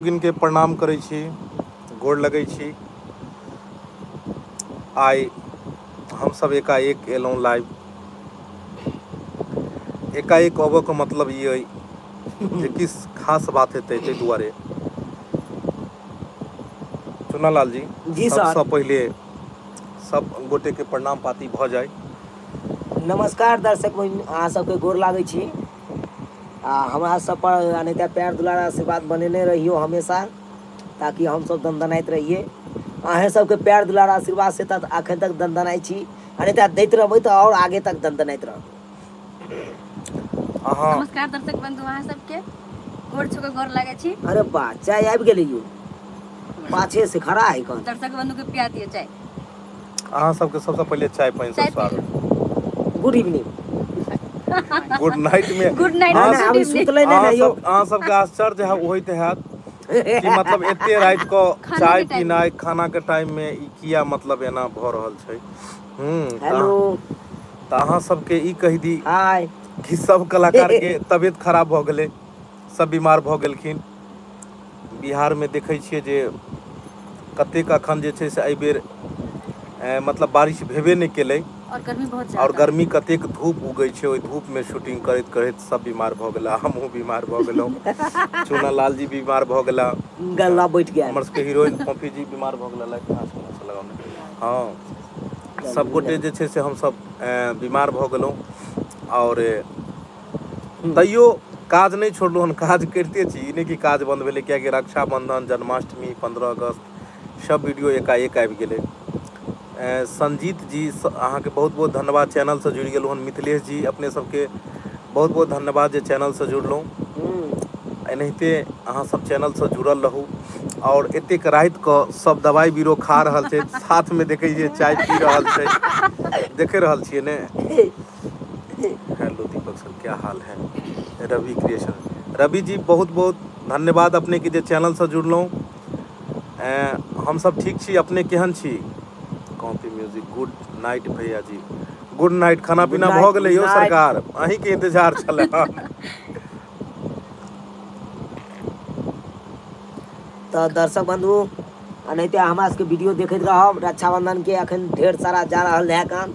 के प्रणाम करै छी, गोर लगै छी। आइ हमसब एकाएक एलहुँ लाइव। एकाएक अबऽके मतलब ई अइ जे किछु खास बात हेतै, ताहि दुआरे। चुनालाल जी, जी सर। सबसँ पहिले सब गोटे के प्रणाम पाती भऽ जाय। नमस्कार दर्शक बहिन, अहाँ सबके गोर लागै छी आ हमरा सब पर अनहिते प्यार दुलार आशीर्वाद बनेने रहियो हमेशा, ताकि हम सब दनदनाइत रहिए। अहें सबके प्यार दुलार आशीर्वाद से तक अखन तक दनदनाइ छी, अनहिते दैत रहबै तऽ और आगे तक दनदनाइत रहबै। अहाँ नमस्कार दर्शक बंधु, अहाँ सबके गोर छू के गोर लागै छी। अरे बा, चाय आबि गेलै यौ, पाछे से खड़ा है कौन। दर्शक बंधु के पिया दियो चाय। अहाँ सबके सबसँ पहिले चाय पानि से चाय पी स्वागत। Good evening. गुड नाइट में गुड नाइट। अहाँ नहीं, अभी सुतले नहीं ना यौ। अहाँ सबके आश्चर्य है होइत हैत कि मतलब एते राति क खाना चाय के टाइम। पीनाइ खाना के टाइम में ई किया मतलब एना भऽ रहल छै। हेलो। तऽ अहाँ सबके ई कहि दी हाय कि सब कलाकार के तबियत खराब भऽ गेलै, सब बीमार भऽ गेलखिन। बिहार में देखै छियै जे कतेक अखन जे छै से एहिबेर मतलब बारिश भेबे नहि केलै और गर्मी बहुत ज्यादा और गर्मी कतेक धूप उगै छै, ओहि धूप में शूटिंग करैत करैत सब बीमार भऽ गेला। हमहूँ बीमार भऽ गेलहुँ, चुना लाल जी बीमार भऽ गेला, गला बैठ गया। हमर सबके हीरोइन फोफी जी बीमार भऽ गेला। लाइट कहाँ से लगाउ ने। हाँ, सब गोटे जे छै से हमसब बीमार भऽ गेलहुँ और तैयो काज नहि छोड़लहुँ हन, काज करिते छी। ई नहि कि काज बन्द भेलै, कियाकि रक्षाबंधन, जन्माष्टमी, 15 अगस्त सब वीडियो एकाएक आबि गेलै। संजीत जी, अहाँके बहुत बहुत धन्यवाद, चैनलसँ जुड़ि गेलहुँ हन। मिथिलेश जी, अपने सबके बहुत बहुत धन्यवाद जे चैनलसँ जुड़लहुँ। एनाहिते अहाँ सब चैनलसँ जुड़ल रहू। और एतेक राति कऽ सब दवाइ बीरो खा रहल छै, साथमे देखै छियै चाय पी रहल छै, देखे रहल छियै ने। हेलो दीपक सर, क्या हाल है? रवि क्रिएशन, रवि जी बहुत बहुत धन्यवाद अपने के जे चैनलसँ जुड़लहुँ। हमसब ठीक छी, अपने केहन छी? कॉपी म्यूजिक, गुड नाइट भैया जी, गुड नाइट। खाना पीना भऽ गेलै यौ सरकार? अहीँके इंतजार छलै। तऽ दर्शक बंधु, एनाहिते हमरा सबके वीडियो देखैत रहब। रक्षाबंधन के अखन ढेर सारा जा रहल है काम,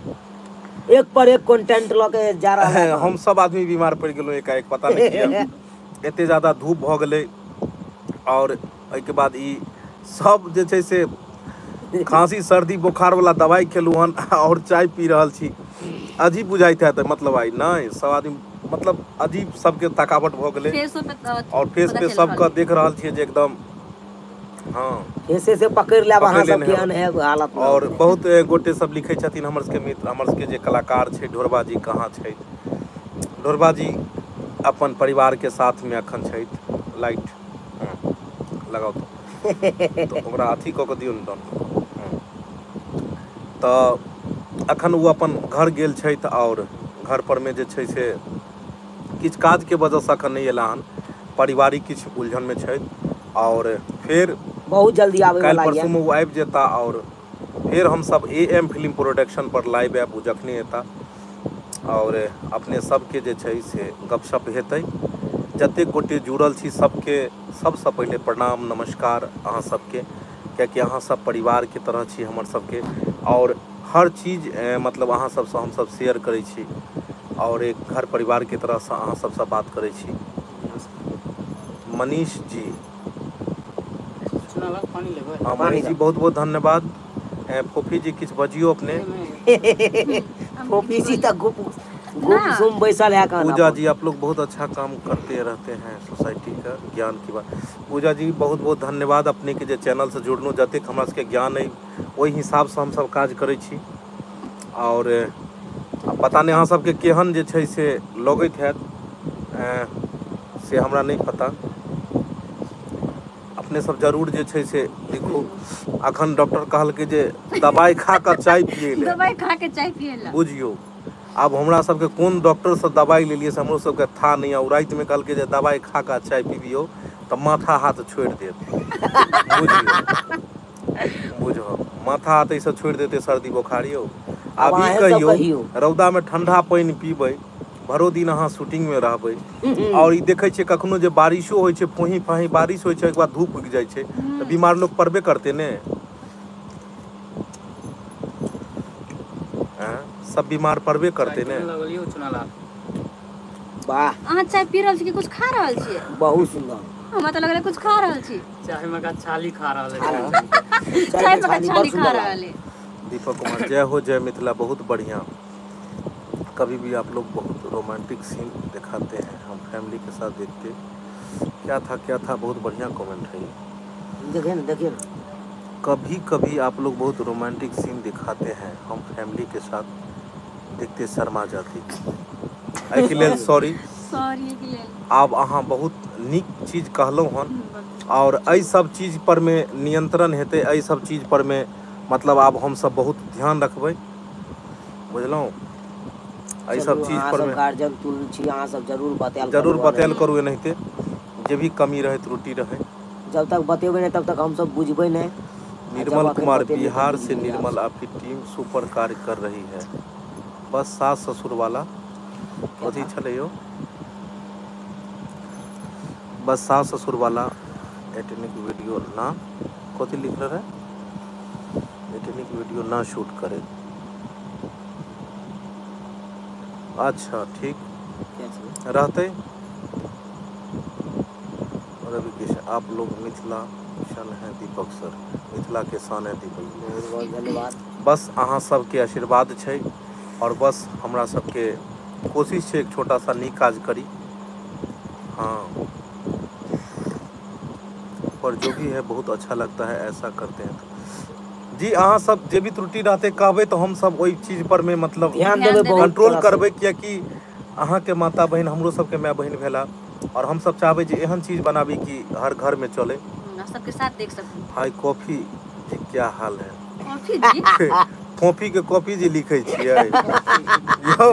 एक पर एक कंटेंट लऽ के जा रहल है। हम सब आदमी बीमार पड़ि गेलहुँ एकाएक, पता नहि किया एते ज्यादा धूप भऽ गेलै। और एहिके बाद ई सब जे छै से खाँसी सर्दी बोखार वाला दवाइ खेलहुँ हन और चाय पी रहल छी। अजीब बुझाइत हैत, मतलब आइ नहि सब आदमी मतलब अजीब सबके थकावट भऽ गेलै और फेस पे सबके देख रहल छियै जे एकदम हाँ फेसे से पकड़ि लेब अहाँ सब केहन है हालत। और बहुत गोटे सब लिखै छथिन हमर सबके मित्र, हमर सबके जे कलाकार छै ढोरबा जी कहाँ छै? ढोरबा जी अपन परिवार के साथ में अखन छथि। लाइट लगाउ तो ओकरा अथी कऽ के दियौ ने डाउन। तऽ अखन ओ अपन घर गेल छथि और घर पर में जे छै से किछु काजके वजहसँ अखन नहि एला हन, पारिवारिक किछु उलझनमे छथि और फेर बहुत जल्दी आबै काल्हि वाला परसूमे ओ आबि जेता और फेर हमसब ए एम फिल्म प्रोडक्शन पर लाइव आयब ओ जखने एता और अपने सबके जे छै से गपशप हेतै। जतेक गोटे जुड़ल छी सबके सबसँ पहिले प्रणाम नमस्कार अहाँ सबके, कियाकि अहाँ सब परिवारके तरह छी हमर सबके और हर चीज मतलब अहाँ सबसँ हमसब शेयर करै छी और एक घर परिवारके तरहसँ अहाँ सबसँ बात करै छी। मनीष जी, हाँ मनीष जी बहुत बहुत धन्यवाद। फोफी जी किछु बजियौ अपने। फोफी जी तऽ गुप गुप सुम बैसल है। पूजा जी, आप लोग बहुत अच्छा काम करते रहते हैं, सोसाइटी का ज्ञान की बात। पूजा जी बहुत बहुत धन्यवाद अपने के जे चैनल से जुड़लहुँ। जतेक हमरा सबके ज्ञान अइ ओहि हिसाबसँ हमसब काज करै छी और पता नहि अहाँ सबके केहन जे छै से लगैत हैत, से हमरा नहि पता। अपने सब जरूर जे छै से लिखू। अखन डॉक्टर कहलकै जे दवाइ खा कऽ चाय पियै लए। दवाइ खा के चाय पियै लए। बुझियौ आब हमरा सबके कोन डॉक्टरसँ दवाइ लेलियै से हमरो सबके था नहि। आ रातिमे कहलकै जे दवाइ खा कऽ चाय पिबियौ तऽ माथा हाथ छोड़ि देत। बुझियौ बुझौ माथा हाथ एहिसँ छोड़ि देतै सर्दी बोखार यौ। आब ई कहियौ, रौदामे ठंडा पानि पीबै भरो दिन अहाँ शूटिंगमे रहबै। आओर ई देखै छियै कखनो जे बारिशो होइ छै, फोही फाही बारिश होइ छै, ओहिके बाद धूप उगि जाइ छै, तऽ बीमार लोक पड़बे करतै ने। सब बीमार पड़बे करतै ने। वाह, अहाँ चाय पी रहल छी कि कुछ खा रहल छी? बहुत सुंदर। हमरा तऽ लगलै कुछ खा रहल छी। चाय में का छाली खा रहल है। चाय में का छाली खा रहल है। दीपक कुमार जय हो, जय मिथिला, बहुत बढ़िया। कभी भी आप लोग बहुत रोमांटिक सीन दिखाते हैं, हम फैमिली के साथ देखते। क्या था क्या था, बहुत बढ़िया कमेंट है ये। देखिए ना, देखिए ना। कभी कभी आप लोग बहुत रोमांटिक सीन दिखाते हैं, हम फैमिली के साथ देखते शर्मा जाती। एहिके लेल सॉरी, सॉरी के लेल। आब अहाँ बहुत नीक चीज कहलहुँ हन, और एहि सब चीज पर में नियंत्रण हेतै, एहि सब चीज पर में मतलब आब हमसब बहुत ध्यान रखबै, बुझलहुँ? एहि सब चीज पर में गार्जियन तुल छी अहाँ सब, जरूर बतायल, जरूर बतायल करू। एनाहिते जे भी कमी रहे, त्रुटि रहे, जब तक बतेबै नहीं तब तक हम सब बुझबै नहीं। निर्मल कुमार बिहार से, निर्मल आपकी टीम सुपर कार्य कर रही है, बस सास ससुर वाला कथी छलै यौ, बस सास ससुर वाला एटनिक वीडियो ना, कथी लिखल रहे, एटनिक वीडियो ना शूट करे। अच्छा ठीक रहते। रवि किशन आप लोग मिथिला शन है दीपक सर, मिथिला के शान है दीपक। बहुत धन्यवाद। बस अहाँ सबके आशीर्वाद छै, और बस हमरा सबके कोशिश छै एक छोटा सा नीक काज करी। हाँ, पर जो भी है बहुत अच्छा लगता है, ऐसा करते हैं तो। जी अहाँ सब जे भी त्रुटि रहते कहबै तो हम सब ओहि चीज पर में मतलब ध्यान देबै, कंट्रोल करबै, कियाकि अहाँके माता बहिन हमरो सबके माय बहिन भेला, और हम सब चाहबै जे एहन चीज बनाबी कि हर घर में चले, सबके साथ देख सकू। हाय कॉफी जी क्या हाल है? कॉफी जी कॉफी के कॉफी जी लिखै छियै यौ,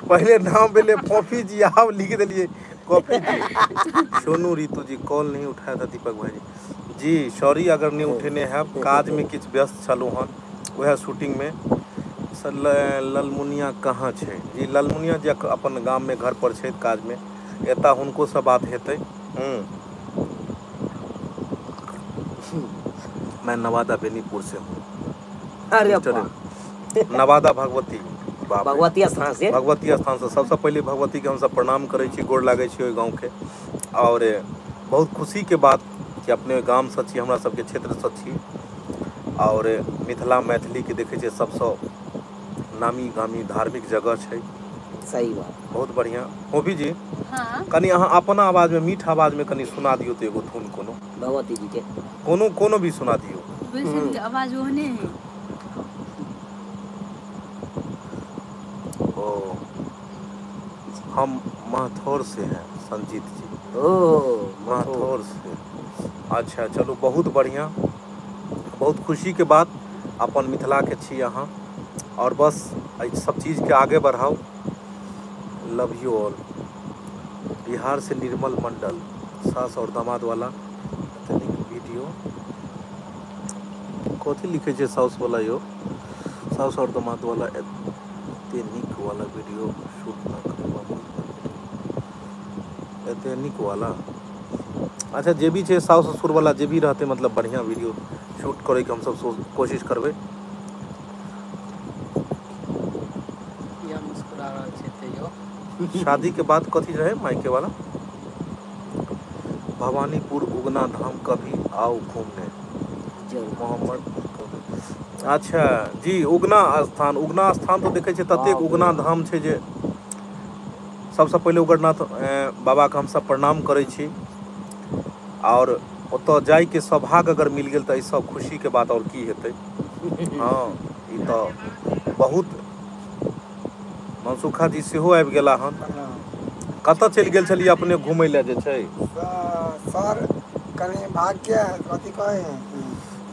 पहिले नाम भेलै कॉफी जी, आब लिख देलियै कॉफी जी। सोनू रितु जी कॉल नहीं उठाया था दीपक भाई जी। जी सॉरी अगर नहीं उठेने है, काज में किछु व्यस्त छलहुँ हन, वएह शूटिंग में। सर ललमुनिया कहाँ छै? जी ललमुनिया जी अपन गाम में घर पर छै काज में, एता हुनको से बात हेतै। मैं नवादा बेनीपुर से हूँ। अरे नवादा भगवती, भगवती स्थान से, भगवती स्थान से सबसे पहले भगवती के हमसब प्रणाम करै छी, गोर लागै छी ओहि गाँवके। और बहुत खुशी के बात कि अपने गाम से छी, हमरा सबके क्षेत्र से छी, और मिथिला मैथिली के देखै छियै सबसँ नामी गामी धार्मिक जगह छै। सही बात, बहुत बढ़िया। होबी जी हाँ, कनि अहाँ अपना आवाज में, मीठ आवाज में कनि सुना दियौ तो एगो धुन कोनो भगवती जी के, कोनो कोनो भी सुना दियौ। वैसे आवाज ओहने है। ओ हम महथौर से हैं संजीत जी। ओ महथौर से, अच्छा चलू बहुत बढ़िया, बहुत खुशी के बात, अपन मिथिला के छी अहाँ, और बस एहि सब चीज के आगे बढ़ाउ। Love you all. Bihar से निर्मल मंडल, सास और दामाद वाला वीडियो कथी लिखे छै साउस वाला यो, साउस और दामाद वाला एते नीक वाला वीडियो शूट ना करू, एते नीक वाला। अच्छा जे भी छै साउस ससुर वाला जे भी रहते मतलब बढ़िया वीडियो शूट करे के हम सब कोशिश करबै। शादी के बाद कथी रहे मायके वाला? भवानीपुर उगना धाम कभी आओ घूमने, मोहम्मद। अच्छा जी उगना स्थान, उगना स्थान तो देखै छियै ततेक उगना धाम छै जे सबसँ पहिले उगनाथ बाबा के हमसब प्रणाम करै छी, और ओतऽ जाइके सौभाग्य अगर मिल गेल तऽ एहिसँ खुशीके बात और की हेतै। हाँ ई तऽ बहुत मनसुखा जी सेहो आबि गेला हन। कतऽ चलि गेल छलियै अपने घुमै लए जे छै? सर कनि भाग्य कथी कहै है,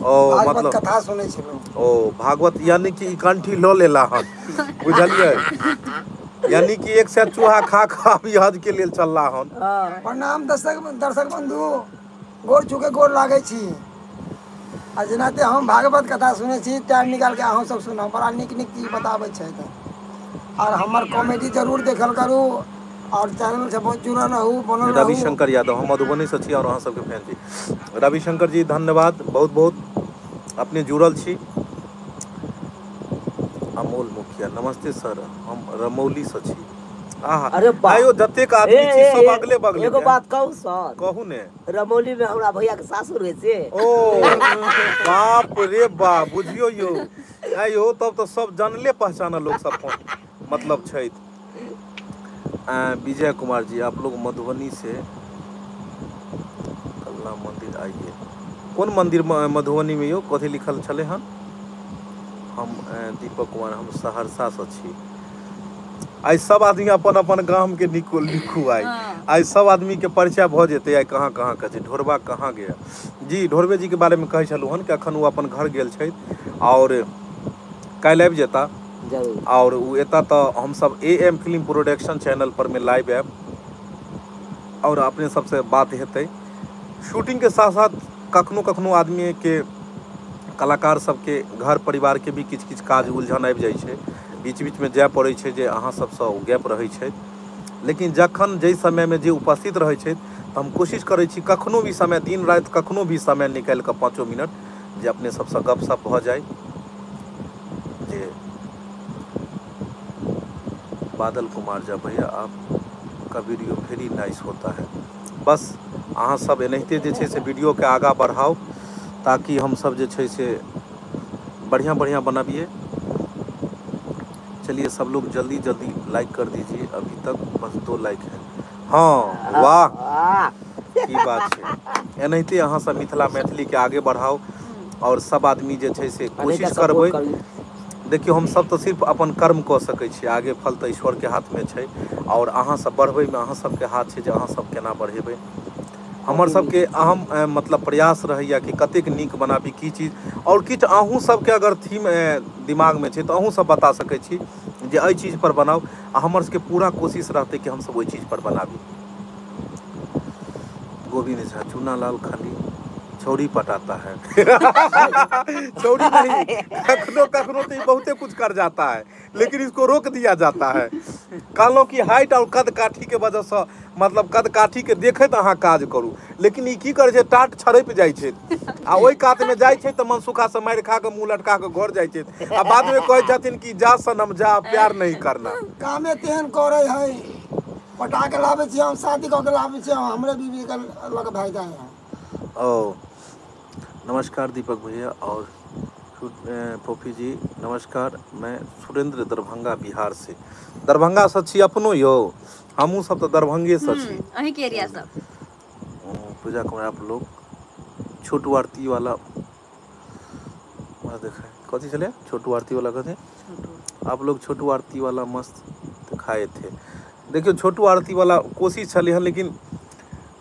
ओ मतलब कथा सुनै छलहुँ। ओ भागवत, यानी कि ई कंठी लऽ लेला हन, बुझलियै? यानी कि एक सए चूहा खा खा अभी हज के लेल चलला हन। प्रणाम दर्शक बंधु, गोर छूके गोर लागै छी। आ जेनाते हम भागवत कथा सुनै छी, टाइम निकाल के अहूँ सब सुनब, बड़ा नीक नीक चीज बताबै छै। और हमर कॉमेडी जरूर देखल करू और चैनल से बहुत जुड़ल रहू, बनल रहू। रविशंकर यादव, हम मधुबनी से छी और अहाँ सबके फैन छी। रविशंकर जी धन्यवाद, बहुत बहुत अपने जुड़ल छी। अमोल मुखिया, नमस्ते सर, हम रमौली से छी। आहा, अरे बाप। आयो जतेक आदमी छी सब अगले बगले एगो के। बात कहू सर? कहू ने। रमौली में हमरा भैया के सासुर है से। ओ बाप रे बाप, बुझियो यो आयो तब तो सब जानले पहचानल लोग सब फोन मतलब छथि। विजय कुमार जी, आप लोग मधुबनी से कल्ला मंदिर आइए। कोन मंदिर मधुबनी में यो कथी लिखल छले हन? हम दीपक कुमार, हम सहरसा से छी। आइ सब आदमी अपन अपन गाम के निको लिखू। आइ आइ सब आदमी के परिचय भऽ जेतै आइ कहाँ कहाँ के छै। ढोरबा कहाँ गया जी? ढोरबे जी के बारे में कहै छलहुँ हन कि अखन ओ अपन घर गेल छथि और काल्हि आबि जेता। जरूर। और ओ एता तऽ हमसब AM film production channel पर में लाइव आयब और अपने सबसे बात हेतै। शूटिंग के साथ साथ कखनो कखनो आदमी के कलाकार सबके घर परिवार के भी किछु किछु काज उलझन आबि जाइ छै, बीच बीच में जाय पड़ै छै जे अहाँ सबसँ ओ गैप रहै छै। लेकिन जखन जाहि समयमे जे उपस्थित रहै छथि तऽ हम कोशिश करै छी कखनो भी समय, दिन राति कखनो भी समय निकालि कऽ 5 मिनट जे अपने सबसँ गपशप भऽ जाय। जे बादल कुमार झा भैया, आप का वीडियो वेरी नाइस होता है। बस अहाँ सब एनाहिते जे छै से वीडियोके आगाँ बढ़ाउ ताकि हमसब जे छै से बढ़िआँ बढ़िआँ बनबियै। चलिए सब लोग जल्दी जल्दी लाइक कर दीजिए, अभी तक बस 2 लाइक है। हाँ वाह, की बात छै। एनाहिते अहाँ सब मिथिला मैथिली के आगे बढ़ाउ और सब आदमी जे छै से कोशिश करबै। देखियौ हम सब तऽ सिर्फ अपन कर्म कऽ सकै छी, आगे फल तऽ ईश्वर के हाथ में छै और अहाँ सब बढ़बै में अहाँ सबके हाथ छै जे अहाँ सब केना बढ़ेबै। हमर सबके अहम मतलब प्रयास रहैया कि कतेक नीक बनाबी की चीज, और किछु अहूँ सबके अगर थीम दिमाग में छै तऽ अहूँ सब बता सकै छी जे एहि चीज पर बनाउ, आ हमर सबके पूरा कोशिश रहतै कि हमसब ओहि चीज पर बनाबी। गोविंद झा, चूना लाल खाली छौरी पटाता है। छौरी नहीं, कखनो कखनो तो बहुते कुछ कर जाता है लेकिन इसको रोक दिया जाता है। कहलहुँ कि हाइट और कद काठी के वजह से, मतलब कद काठी के देखैत अहाँ काज करू, लेकिन ई की करै छै टाट छड़पि जाइ छै आ ओहि कात में जाइ छै तऽ मनसुखा से मारि खा कऽ मुँह लटका कऽ घर जाइ छै आ बाद में कहै छथिन कि जा सनम जा, प्यार नहीं करना। कामे तेहन करै है, पटा के लाबै छियै हम, शादी कऽ के लाबै छियै, हमरे बीबी के लग भागि जाइ है। ओ नमस्कार दीपक भैया और फोफी जी नमस्कार, मैं सुरेंद्र दरभंगा बिहार से। दरभंगा से छी अपनो यो? हमहूँ सब तऽ दरभंगे से छी। अहीं के एरिया सब। पूजा कुमार, आप लोग छोटू आरती वाला देखे कथी छलै? छोटू आरती वाला कथी? आप लोग छोटू आरती वाला मस्त खाए थे। देखियौ छोटू आरती वाला कोशिश छलै हन लेकिन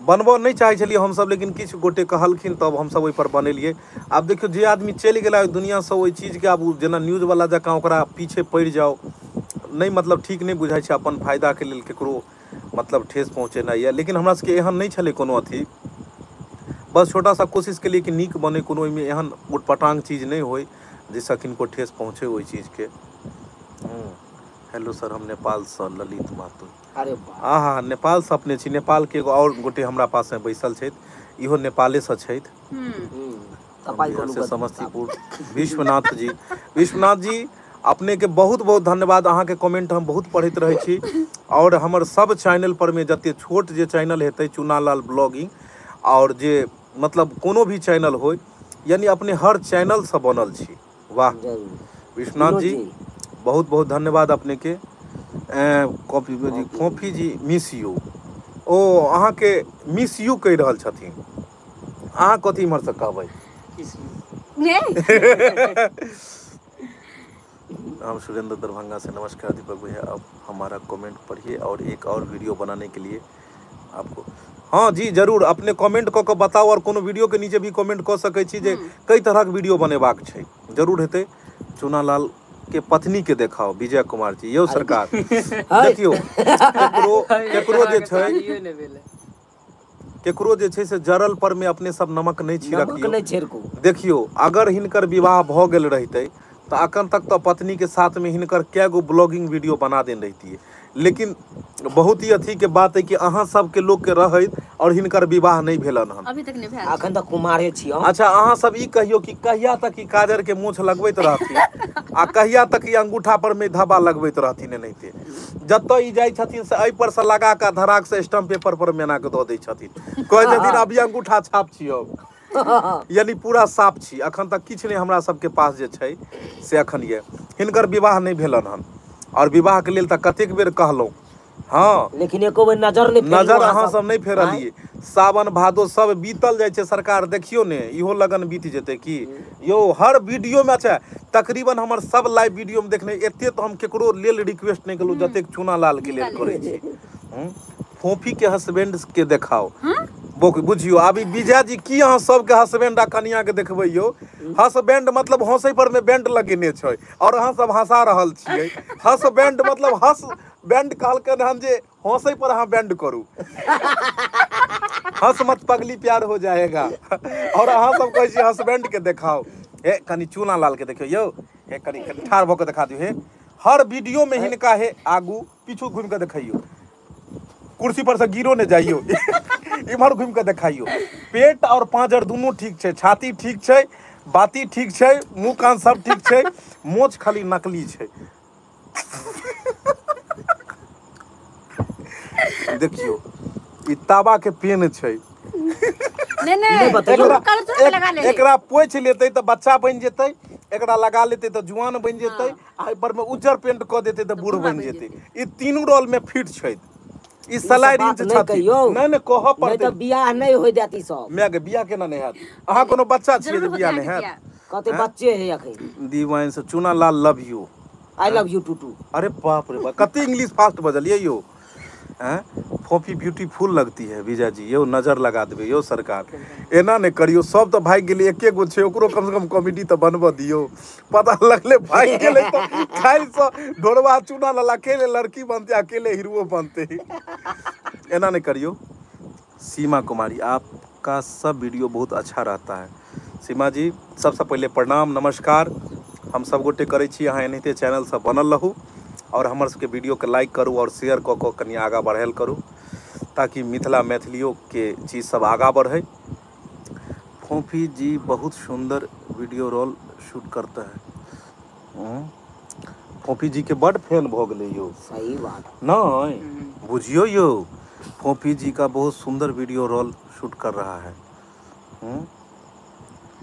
बनबऽ नहि चाहै छलियै हमसब, लेकिन किछु गोटे कहलखिन तब हमसब ओहिपर बनेलियै। आब देखियौ जे आदमी चलि गेला ओहि दुनिआँसँ, ओहि चीजके आब जेना न्यूजवला जकाँ ओकरा पीछे पड़ि जाउ नहि, मतलब ठीक नहि बुझाइ छै अपन फायदाके लेल ककरो मतलब ठेस पहुँचेनाइ यऽ। लेकिन हमरा सबके एहन नहि छलै कोनो अथी, बस छोटा सा कोशिश केलियै कि नीक बनै, कोनो ओहिमे एहन उटपटांग चीज नहि होइ जाहिसँ किनको ठेस पहुँचे ओहि चीजके। हेलो सर, हम नेपालसँ ललित महतो। अरे वाह, आहा, नेपालसँ अपने छी? नेपालके एगो और गोटे हमरा पासमे बैसल छथि, इहो नेपालेसँ छथि। तपाई से समस्तीपुर विश्वनाथ जी। विश्वनाथ जी अपने के बहुत बहुत धन्यवाद, अहाँके कमेंट हम बहुत पढ़ैत रहै छी और हमर सब चैनल पर में जते छोट जे चैनल हेतै चूनालाल ब्लॉगिंग और जे मतलब कोनो भी चैनल होय, यानी अपने हर चैनलसँ बनल छी। वाह विश्वनाथ जी, बहुत बहुत धन्यवाद अपने के। कॉफी जी, कॉफी जी मिस यू। ओ अहाँके मिस यू कहि रहल छथिन, अहाँ कथी इम्हरसँ कहबै? हम सुरेंद्र दरभंगा से नमस्कार दीपक भैया, अब हमारा कमेंट पढ़िए और एक और वीडियो बनाने के लिए आपको। हाँ जी जरूर, अपने कमेंट कऽ कऽ बताउ और कोनो वीडियो के नीचे भी कमेंट कऽ सकै छी जे कई तरहक वीडियो बनेबाक छै, जरूर हेतै। चूनालाल के पत्नी के देखाओ विजय कुमार जी, यौ सरकार देखियौ केकरो जे छै, केकरो जे छै से जरल पर में अपने सब नमक नहि छिड़कियौ, छिड़कू। देखियौ अगर हिनकर विवाह भऽ गेल रहितै तऽ अखन तक तऽ पत्नी के साथ में हिनकर कए गो ब्लॉगिंग वीडियो बना देने रहितियै। लेकिन बहुत ही अथी के बात है कि अहाँ सबके लोग के रहैत और हिनकर विवाह नहीं भेलन हन, अभी तक नहीं भेल। अखन तक कुमारे छी हम। अच्छा अहाँ सब ई कहियो कि कहिया तक ई काजर के मूछ लगबैत रहथिन आ कहिया तक ई अंगूठा पर में धब्बा लगबैत रहथिन? एनाहिते जतऽ ई जाइ छथिन से एहि पर से लगा कऽ धराक से स्टम्प पेपर पर मेना के दऽ दै छथिन, कहै छथिन अभी अंगूठा छाप छी हम, यानी पूरा साफ छी। अखन तक किछु नहि हमरा सबके पास जे छै से अखन ये हिनकर विवाह नहीं भेलन हन। और विवाह के लेल तऽ कतेक बेर कहलहुँ, हाँ, लेकिन एको बेर नजर नहि फेरलहुँ। नजर अहाँ सब नहि फेरलियै। सावन भादो सब बीतल जाइ छै सरकार, देखियौ ने इहो लगन बीत जेतै की यौ। हर वीडियो में अच्छा तकरीबन हमर सब लाइव वीडियो में देखने एते तऽ हम केकरो लेल रिक्वेस्ट नहि केलहुँ जतेक चूना लाल के लेल करै छी। फोफी के हस्बैंड के देखाओ, बुझियौ अभी विजय जी की अहाँ सबके हस्बैंड आ कनिया के देखबै यौ। हस्बैंड मतलब हंसै पर में बैंड लगेने छै और अहाँ सब हंसा रहल छियै। हस्बैंड मतलब हस बैंड कहलकन हन जे हंसै पर अहाँ बैंड करू, हंस मत पगली प्यार हो जाएगा। और अहाँ सब कहै छी हस्बैंड के देखाओ। हे कनि चूना लाल के देखियौ यौ, हे कनि कनि ठाढ़ भऽ के देखा दियौ। हे हर वीडियो में हिनका हे आगू पीछू घुमि के देखैयौ, कुर्सी पर से गिरो ने जाइयो, इम्हर घुमि के देखाइयो। पेट और पाँजर दुनू ठीक छै, छाती ठीक छै, बाती ठीक छै, मुँह कान सब ठीक छै, मोछ खाली नकली छै। देखियौ ई ताबा के पेन छै, नहीं नहीं एकरा पोछि लेतै तऽ बच्चा बनि जेतै, एकरा लगा लेतै तऽ जुआन बनि जेतै, आ एहि पर में उज्जर पेंट कऽ देतै तऽ बूढ़ बनि जेतै। ई तीनू रोल में फिट छै। ई सलाई रिंच छथिन। नहीं नहीं कहऽ पड़तै, नहीं तऽ बियाह नहीं होय देत ई सब। माय के बियाह केना नहीं हैत? अहाँ कोनो बच्चा छियै जे बियाह नहीं हैत? कते बच्चे है अखन। दीवान से Chuna Lal love you, I love you too too. अरे बाप रे बाप कते इंग्लिश फास्ट बजलियै यौ। हैं फोफी ब्यूटीफुल लगती है विजय जी यौ, नजर लगा देबै यौ सरकार, एना नहि करियौ। सब तऽ भागि गेलै, एके गो छै ओकरो कम से कम कॉमेडी तऽ बनबऽ दियौ। पता लगलै भागि गेलै तऽ काल्हिसँ ढोरबा चूना लाल अकेले लड़की बनतै, अकेले हीरो बनतै। एना नहि करियौ। सीमा कुमारी आपका सब वीडियो बहुत अच्छा रहता है। सीमा जी सबसँ पहिले प्रणाम नमस्कार। हम सब गोटे करै छी अहाँ एनाहिते चैनलसँ बनल रहू और हमर सबके वीडियो के लाइक करू और शेयर कऽ कऽ कनि आगाँ बढ़ायल करू ताकि मिथिला मैथिलियों के चीज़ सब आगाँ बढ़े। फोफी जी बहुत सुंदर वीडियो रोल शूट करता है। फोफी जी के बड फैन भऽ गेलै यौ। सही बात नहीं बुझियो यौ, फोफी जी का बहुत सुंदर वीडियो रोल शूट कर रहा है।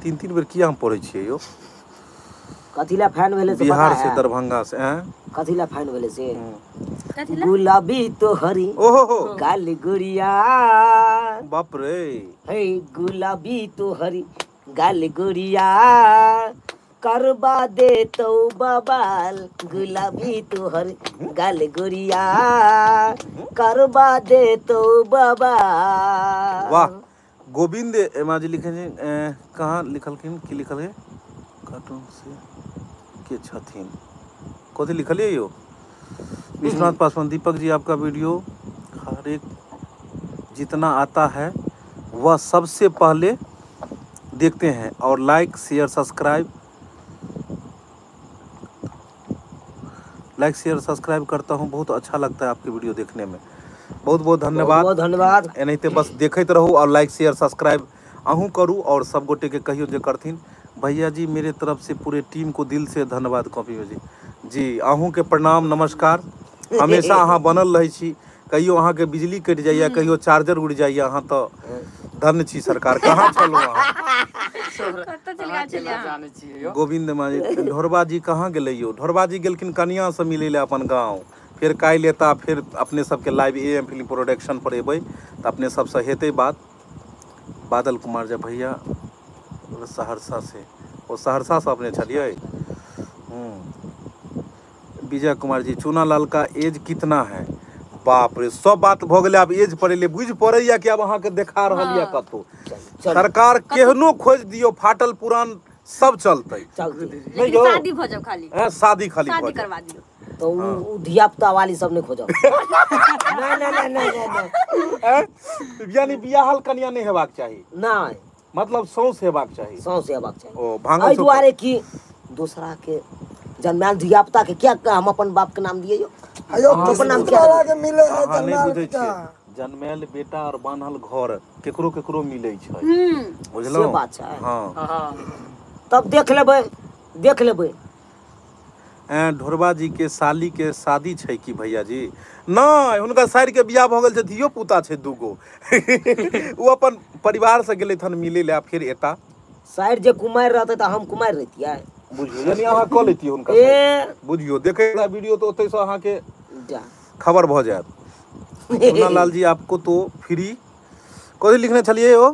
तीन तीन बेर किया हम पढ़ै छियै यौ? कथी ला फैन भेलै से बिहार से दरभंगा से कथी ला फैन भेलै से? गुलाबी तो हरी ओहो काल गुड़िया, बाप रे हे गुलाबी तो हरी गाल गुड़िया, करबा दे तो बबाल गुलाबी तो हरी गाल गुड़िया, करबा दे तो बबाल। वाह। गोविंद माजी लिखे कहाँ लिखलखिन की लिखल है कार्टून से के छथिन कथी लिखलियै यौ? विश्वनाथ पासवान दीपक जी आपका वीडियो हर एक जितना आता है वह सबसे पहले देखते हैं और like share subscribe, like share subscribe करता हूँ। बहुत अच्छा लगता है आपके वीडियो देखने में। बहुत बहुत धन्यवाद, बहुत धन्यवाद। एनाहिते बस देखैत रहू और लाइक शेयर सब्सक्राइब अहूँ करू और सब गोटे के कहियो जे करथिन। भैया जी मेरे तरफ से पूरे टीम को दिल से धन्यवाद। कॉपी जी जी अहूँ के प्रणाम नमस्कार। हमेशा अहाँ बनल रहै छी, कहियो अहाँ के बिजली कटि जाइए, कहियो चार्जर उड़ि जाइए, अहाँ तो धन्य छी सरकार। कहाँ छलहुँ अहाँ? गोविंद माजी ढोरबा जी कहाँ गेलै यौ? ढोरबा जी गेलखिन कनिया से मिलै लए अपन गाँव, फेर काल्हि एता, फेर अपने सबके live A M film production पर एबै तऽ अपने सबसँ हेतै बात। बादल कुमार जी भैया सहरसा से, ओ सहरसा से अपने छलियै। विजय कुमार जी चूना लाल का एज कितना है? बाप रे सब बात भऽ गेलै, आब एज पर एलै। बुझि पड़ैया कि आब अहाँके देखा रहल यऽ कतौ। सरकार केहनो खोजि दियौ, फाटल पुरान सब चलतै। लेकिन शादी भऽ जाउ खाली। शादी खाली शादी करवा दियौ तो उ धिया पुता वाली सब नहीं खोजब। नहीं नहीं नहीं नहीं, यानी बियाहल कनिया नहीं हेबाक चाही। नहीं मतलब सौंस हेबाक चाही। सौंस हेबाक चाही। ओ भांगल एहि दुआरे कि दोसरा के जन्मायल धिया पुता के क्या हम अपन बाप के नाम दिए यो? अयो अपन नाम किस्मत क्या वाला के मिले है अहाँ नहि जन्मायल बुझै बेटा। छियै, जन्मायल बेटा और बान्हल घर केकरो केकरो मिलै छै, बुझलहुँ? से बात छै। हँ। हाँ। तब देख लेबै, देख लेबै। ढोरबा जी के साली के शादी छै की भैया जी? नहि, हुनका साइर के बियाह भऽ गेल छै, धियो पुता छै दूगो। ओ अपन परिवार से गेलै हन मिलै लए, फिर एता। साइर जे कुमारि रहतै तऽ हम कुमारि रहितियै। बुझियौ, यानी अहाँ कऽ लेतियै हुनका। ए बुझियौ, देखै वला वीडियो तऽ ओतहिसँ अहाँके जा खबर भऽ जायत। सोना लाल जी आपको तो फ्री कथी लिखने छलियै यौ?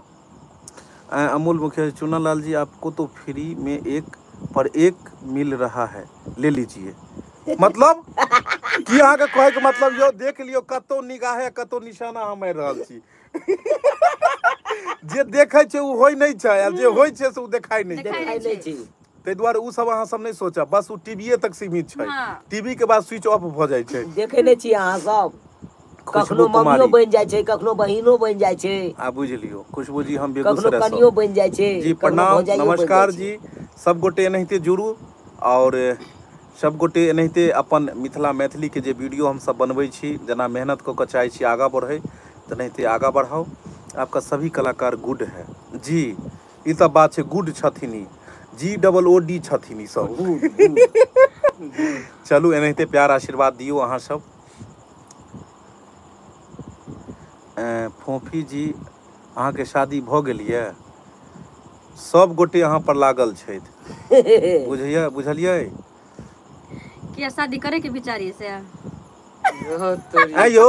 अमूल मुखिया, चुना लाल जी आपको तो फ्री में एक पर एक मिल रहा है, ले लीजिए। मतलब की अहाँके कहैके मतलब यौ, देख लियौ कतौ निगाहे कतौ निशाना हम मारि रहल छी। जे देखै छै ओ होइ नहि छै, आ जे होइ छै से ओ देखाइ नहि छै। देखाइ नहि छै। ताहि दुआरे ओ सब अहाँ सब नहि सोचब, बस ओ टीवीए तक सीमित छै। हाँ। टीवी के बाद स्विच ऑफ भऽ जाइ छै। देखै नहि छी अहाँ सब, खुशबू कखनो मम्मियो कुमारी। बनि जाइ छै, कखनो बहिनो बनि जाइ छै, आ बुझि लियौ खुशबू जी, हम कखनो बेगूसराय कनियो सँ बनि जाइ छै, जी। कखनो प्रणाम, भौजाइयो बनि नमस्कार जाइ छै। जी। सब गोटे एनाहिते जुड़ू और सब गोटे एनाहिते अपन मिथिला मैथिली के जे वीडियो हम सब बनबै छी, जेना मेहनत कऽ कऽ चाहै छी आगाँ बढ़ै, तेनाहिते आगाँ बढ़ाउ। आपका सभी कलाकार गुड है जी, ई तऽ बात छै, गुड छथिन ई, GOOD छथिन ई सब। चलू एनाहिते प्यार आशीर्वाद दियौ अहाँ सब। फोफी जी अहाँके शादी भऽ गेल यऽ? सब गोटे अहाँ पर लागल छथि, बुझैया? बुझलियै? किया शादी करे के विचार से? आँय यौ,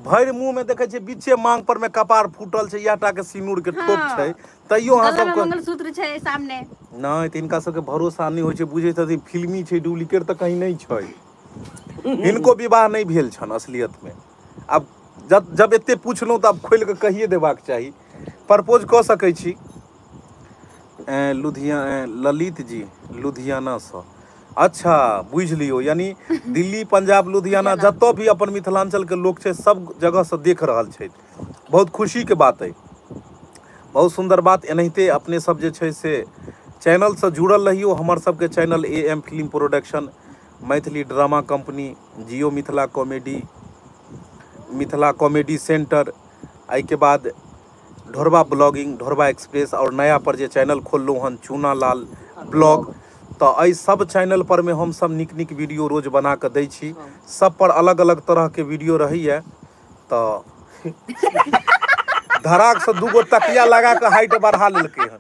भरि मुँह में देखै छियै बीचे मांग पर में कपार फूटल छै, इएह टा के सिनूर के ठोप छै, तैयो अहाँ गला में सबके मंगलसूत्र छै सामने। नहि तऽ हिनका सबके भरोसा नहि होइ छै, बुझै छथिन फिल्मी छै, डुप्लीकेट तऽ कहीं नहि छै। हिनको विवाह नहि भेल छनि असलियत में। आब जब एते पुछलहुँ तऽ आब खोलि कऽ कहिए देबाक चाही, प्रपोज कऽ सकै छी। ललित जी लुधियानासँ, अच्छा बुझि लियौ, यानी दिल्ली पंजाब लुधियाना जतऽ भी अपन मिथिलांचल के लोक छै सब जगहसँ देख रहल छथि। बहुत खुशीके बात अइ, बहुत सुन्दर बात। एनाहिते अपने सब जे छै से चैनलसँ जुड़ल रहियौ। हमर सबके channel AM film production, Maithili drama company, Jio Mithila comedy, Mithila comedy centre, एहिके बाद ढोरबा ब्लॉगिंग, ढोरबा एक्सप्रेस, और नया पर जे चैनल खोललहुँ हन चूना लाल ब्लॉग, तऽ एहि सब चैनल पर में हम सब नीक नीक वीडियो रोज बना कऽ दै छी। सब पर अलग अलग तरह के वीडियो रहैया। तऽ धराक से दूगो तकिया लगा कऽ हाइट बढ़ा लेलकै हन,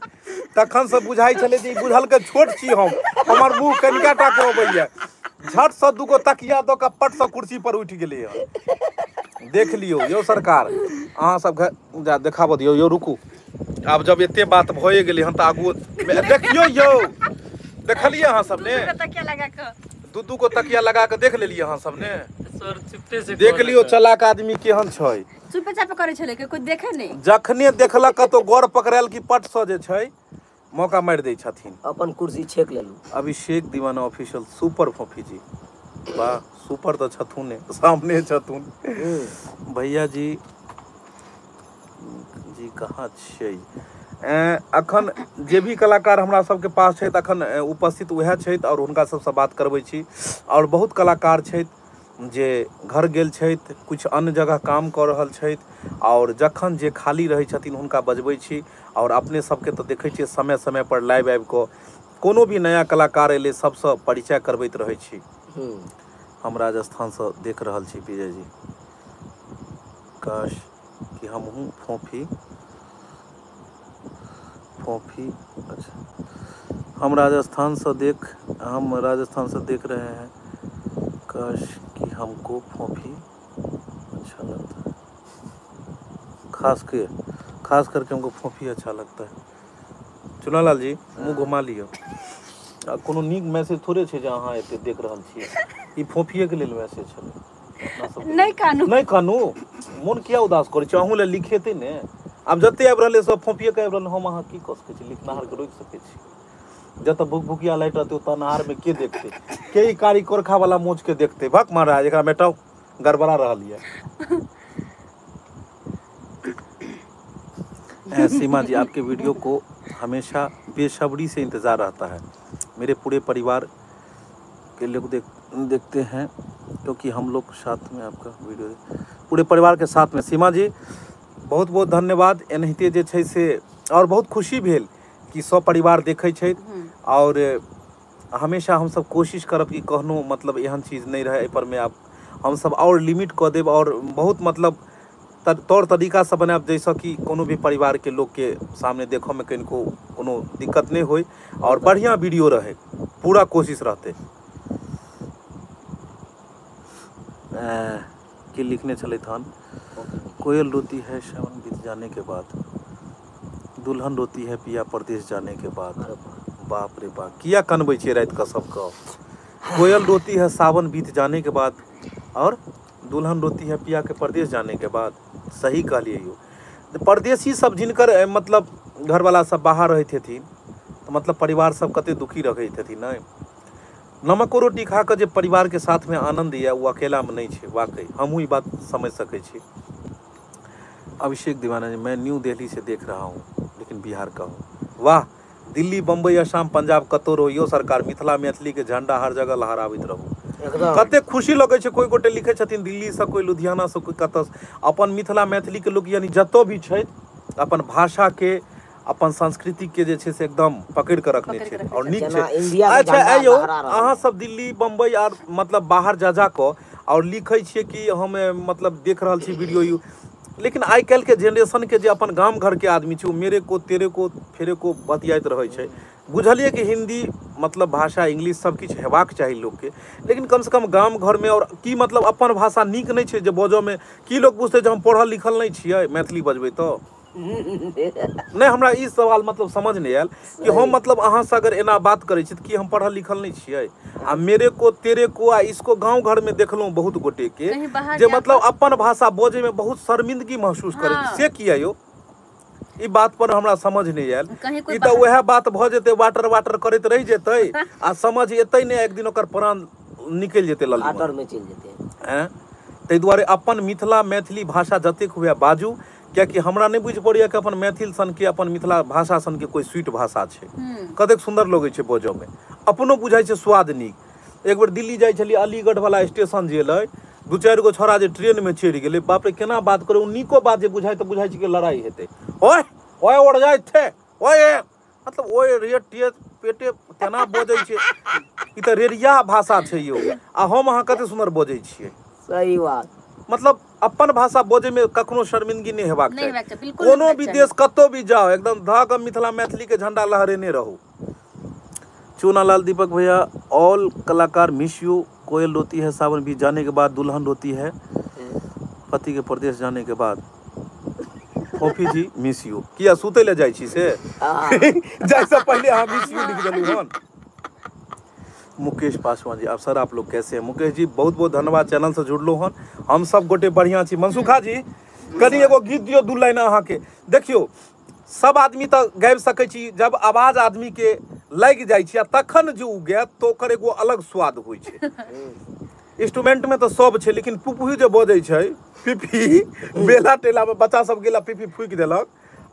तखन से बुझाइ छलै जे ई बुझलकै छोट छी हम, हमर मुँह कनिका टा के अबैया, झट से दूगो तकिया दऽ कऽ पट से कुर्सी पर उठि गेलै हन। देख लियौ यौ सरकार, अहाँ सब जा देखाबऽ दियौ यौ, रुकू। आब जब एते बात भए गेलै हन तऽ आगू देखियौ यौ, देखलियै अहाँ सब ने? तकिया लगा कऽ दू दू गो तकिया लगा कऽ देख लेलियै अहाँ सब ने? सर चुप्पे से देख लियौ चलाक आदमी केहन छै। चुपे चापे करै छलै कि कोइ देखे नहि। जखने देखलक कतौ गौर पकड़ायल कि पट सँ जे छै मौका मारि दै छथिन। अपन कुर्सी छेक लेलहुँ। अभिषेक दीवाना ऑफिशियल, सुपर फोफी जी, वाह सुपर तऽ छथुन, सामने छथुन। भैया जी जी कहाँ छियै? अखन जे भी कलाकार हमरा सबके पास छथि अखन उपस्थित उएह छथि, और हुनका सबसँ बात करबै छी। और बहुत कलाकार छथि जे घर गेल छथि, कुछ अन्य जगह काम कऽ रहल छथि, और जखन जे खाली रहै छथिन हुनका बजबै छी। और अपने सबके तऽ देखै छियै समय समय पर लाइव आबि कऽ कोनो भी नया कलाकार एलै सबसँ परिचय करबैत रहै छी। हम राजस्थानसँ देख रहल छी विजय जी, काश कि हमहूँ फोफी फोफी। अच्छा, हम राजस्थानसँ देख, हम राजस्थानसँ देख रहे हैं, काश कि हमको फोफी अच्छा लगता है, खास करके हमको फोफी अच्छा लगता है। चुनालाल जी मुँह घुमा लियौ, आ कोनो नीक मैसेज थोड़े छै जे अहाँ एते देख रहल छियै, ई फोफिएके लेल मैसेज छलै। नहि कानू, नहि कानू, मोन किया उदास करै छी? अहूँ लए लिखेतै ने। आब जते आबि रहलै सब फोफिएके आबि रहल, हम अहाँ की कऽ सकै छी? लिखनाहारके रोकि सकै छी? जतऽ भुकभुकिया लाइट रहतै ओतऽ अन्हारमे के देखतै? के ई कारी कोरखा वाला मोच के देखतै? भक महाराज, एकरा मेटाउ, गड़बड़ा रहल यऽ। सीमा जी आपके वीडियो को हमेशा बेसब्री से इंतज़ार रहता है, मेरे पूरे परिवार के लोग देखते हैं, क्योंकि हम लोग साथ में आपका वीडियो पूरे परिवार के साथ में। सीमा जी बहुत बहुत धन्यवाद। एनाहिते जे छै से और बहुत खुशी भेल कि सब परिवार देखै छै और हमेशा हमसब कोशिश करब कि कहनो मतलब एहन चीज नहीं रहे एहि पर में। आप हमसब और लिमिट कऽ देब और बहुत मतलब तौर तरीकासँ बनायब जाहिसँ कि कोनो भी परिवार के लोग के सामने देखऽ में कनिको कोनो दिक्कत नहीं होय और बढ़िया वीडियो रहे, पूरा कोशिश रहते। की लिखने छलथि हन, कोयल रोती है सावन बीत जाने के बाद, दुल्हन रोती है पिया परदेश जाने के बाद। बाप रे बाप, किया कनबै छियै राति कऽ सबके। कोयल रोती है सावन बीत जाने के बाद और दुल्हन रोती है पिया के परदेश जाने के बाद। सही कहलियै यौ। परदेसी सब जिनकर मतलब घरवाला सब बाहर रहैत हेथिन तऽ मतलब परिवार सब कते दुखी रहैत हेथिन। नहि, नमको रोटी खा कऽ जे परिवार के साथ में आनंद यऽ ओ अकेला में नहीं छै। वाकई हमहूँ ई बात समझ सकै छी। अभिषेक दीवाना जी, मैं न्यू दिल्ली से देख रहा हूँ लेकिन बिहार का हूँ। वाह, दिल्ली बम्बई असम पंजाब कतौ रहो यौ सरकार, मिथिला मैथिली के झंडा हर जगह लहराबैत रहू। कते खुशी लगै छै, कोई गोटे लिखै छथिन दिल्ली से, कोई लुधियाना से, कोई कतऽ। अपन मिथिला मैथिली के लोक यानी जतौ भी छथि अपन भाषा के अपन संस्कृति के जे छै से एकदम पकड़ि कऽ रखने छै और नीक छै। अच्छा आइयो अहाँ सब दिल्ली बम्बई आर मतलब बाहर जा जा कऽ और लिखै छियै कि हम मतलब देख रहल छी वीडियो यू, लेकिन आइ काल्हि के जेनरेशन के जे अपन गाम घर के आदमी छै ओ मेरे को तेरे को फेरे को बतियाइत रहै छै। बुझलियै कि हिंदी मतलब भाषा इंग्लिश सब किछु हेबाक चाही लोकके, लेकिन कमसँ कम गाम घरमे और की मतलब अपन भाषा नीक नहि छै जे बजऽमे की लोक बुझतै जे हम पढ़ल लिखल नहि छियै मैथिली बजबै तऽ नहि। हमरा ई सवाल मतलब समझ नहि आयल कि हम मतलब अहाँसँ अगर एना बात करै छी तऽ की हम पढ़ल लिखल नहि छियै। आ मेरे को तेरे को आ इसको गाँव घरमे देखलहुँ बहुत गोटेके जे मतलब अपन भाषा बजैमे बहुत शर्मिंदगी महसूस करै छै, से किया यौ? ई बात पर हमरा समझ नहि आयल। ई तऽ वएह बात भऽ जेतै, वाटर वाटर करैत रहि जेतै आ समझ एतै नहि, एक दिन ओकर प्राण निकलि जेतै ललमे चलि जेतै। ताहि दुआरे अपन मिथिला मैथिली भाषा जतेक हुए बाजू, कियाकि हमरा नहि बुझि पड़ैया कि अपन मैथिल सनके अपन मिथिला भाषा सनके कोई स्वीट भाषा छै। कतेक सुन्दर लगै छै बजऽमे, अपनो बुझाइ छै स्वाद नीक। एक बेर दिल्ली जाइ छलियै, अलीगढ़ वाला स्टेशन जे एलै, दू चारि गो छोड़ा जे ट्रेनमे चढ़ि गेलै, बाप रे केना बात करै, ओ नीको बात जे बुझाइ तऽ बुझाइ छै कि लड़ाइ हेतै। ओए ओए ओर जाइ थे ओए, मतलब ओए रे टे पेटे केना बजै छै, ई तऽ रेरिया भाषा छै यौ। आ हम अहाँ कते सुन्दर बजै छियै। सही बात। मतलब अपन भाषा बजै में कखनो शर्मिंदगी नहीं हेबाक चाही। कोनो भी देश कतौ भी जाओ एकदम धऽ कऽ मिथिला मैथिली के झंडा लहरेने रहू। चूनालाल दीपक भैया, ऑल कलाकार मिस you. कोयल रोती है सावन भी जाने के बाद, दुल्हन रोती है पति के प्रदेश जाने के बाद। फोफी जी मिस you. किया सुतै लए जाइ छी से जाइसँ पहिले अहाँ मिस यू लिख देलहुँ हन। मुकेश पासवान जी, आप सर आप लोग कैसे हैं? मुकेश जी बहुत बहुत धन्यवाद, चैनल से जुड़लो हन। हम सब गोटे बढ़िया छी। मनसुखा जी कनि एगो गीत दियौ दू लाइन अहाँके। देखियौ सब आदमी तऽ गाबि सकै छी, जब आवाज आदमी के लागि जाइ छै आ तखन जे ओ गायत तऽ ओकर एगो अलग स्वाद होइ छै। इंस्ट्रूमेंट में तऽ सब छै, लेकिन पुपुही जे बजै छै, पिपी मेला टेला में बच्चा सब गेला पिपी फूकि देलक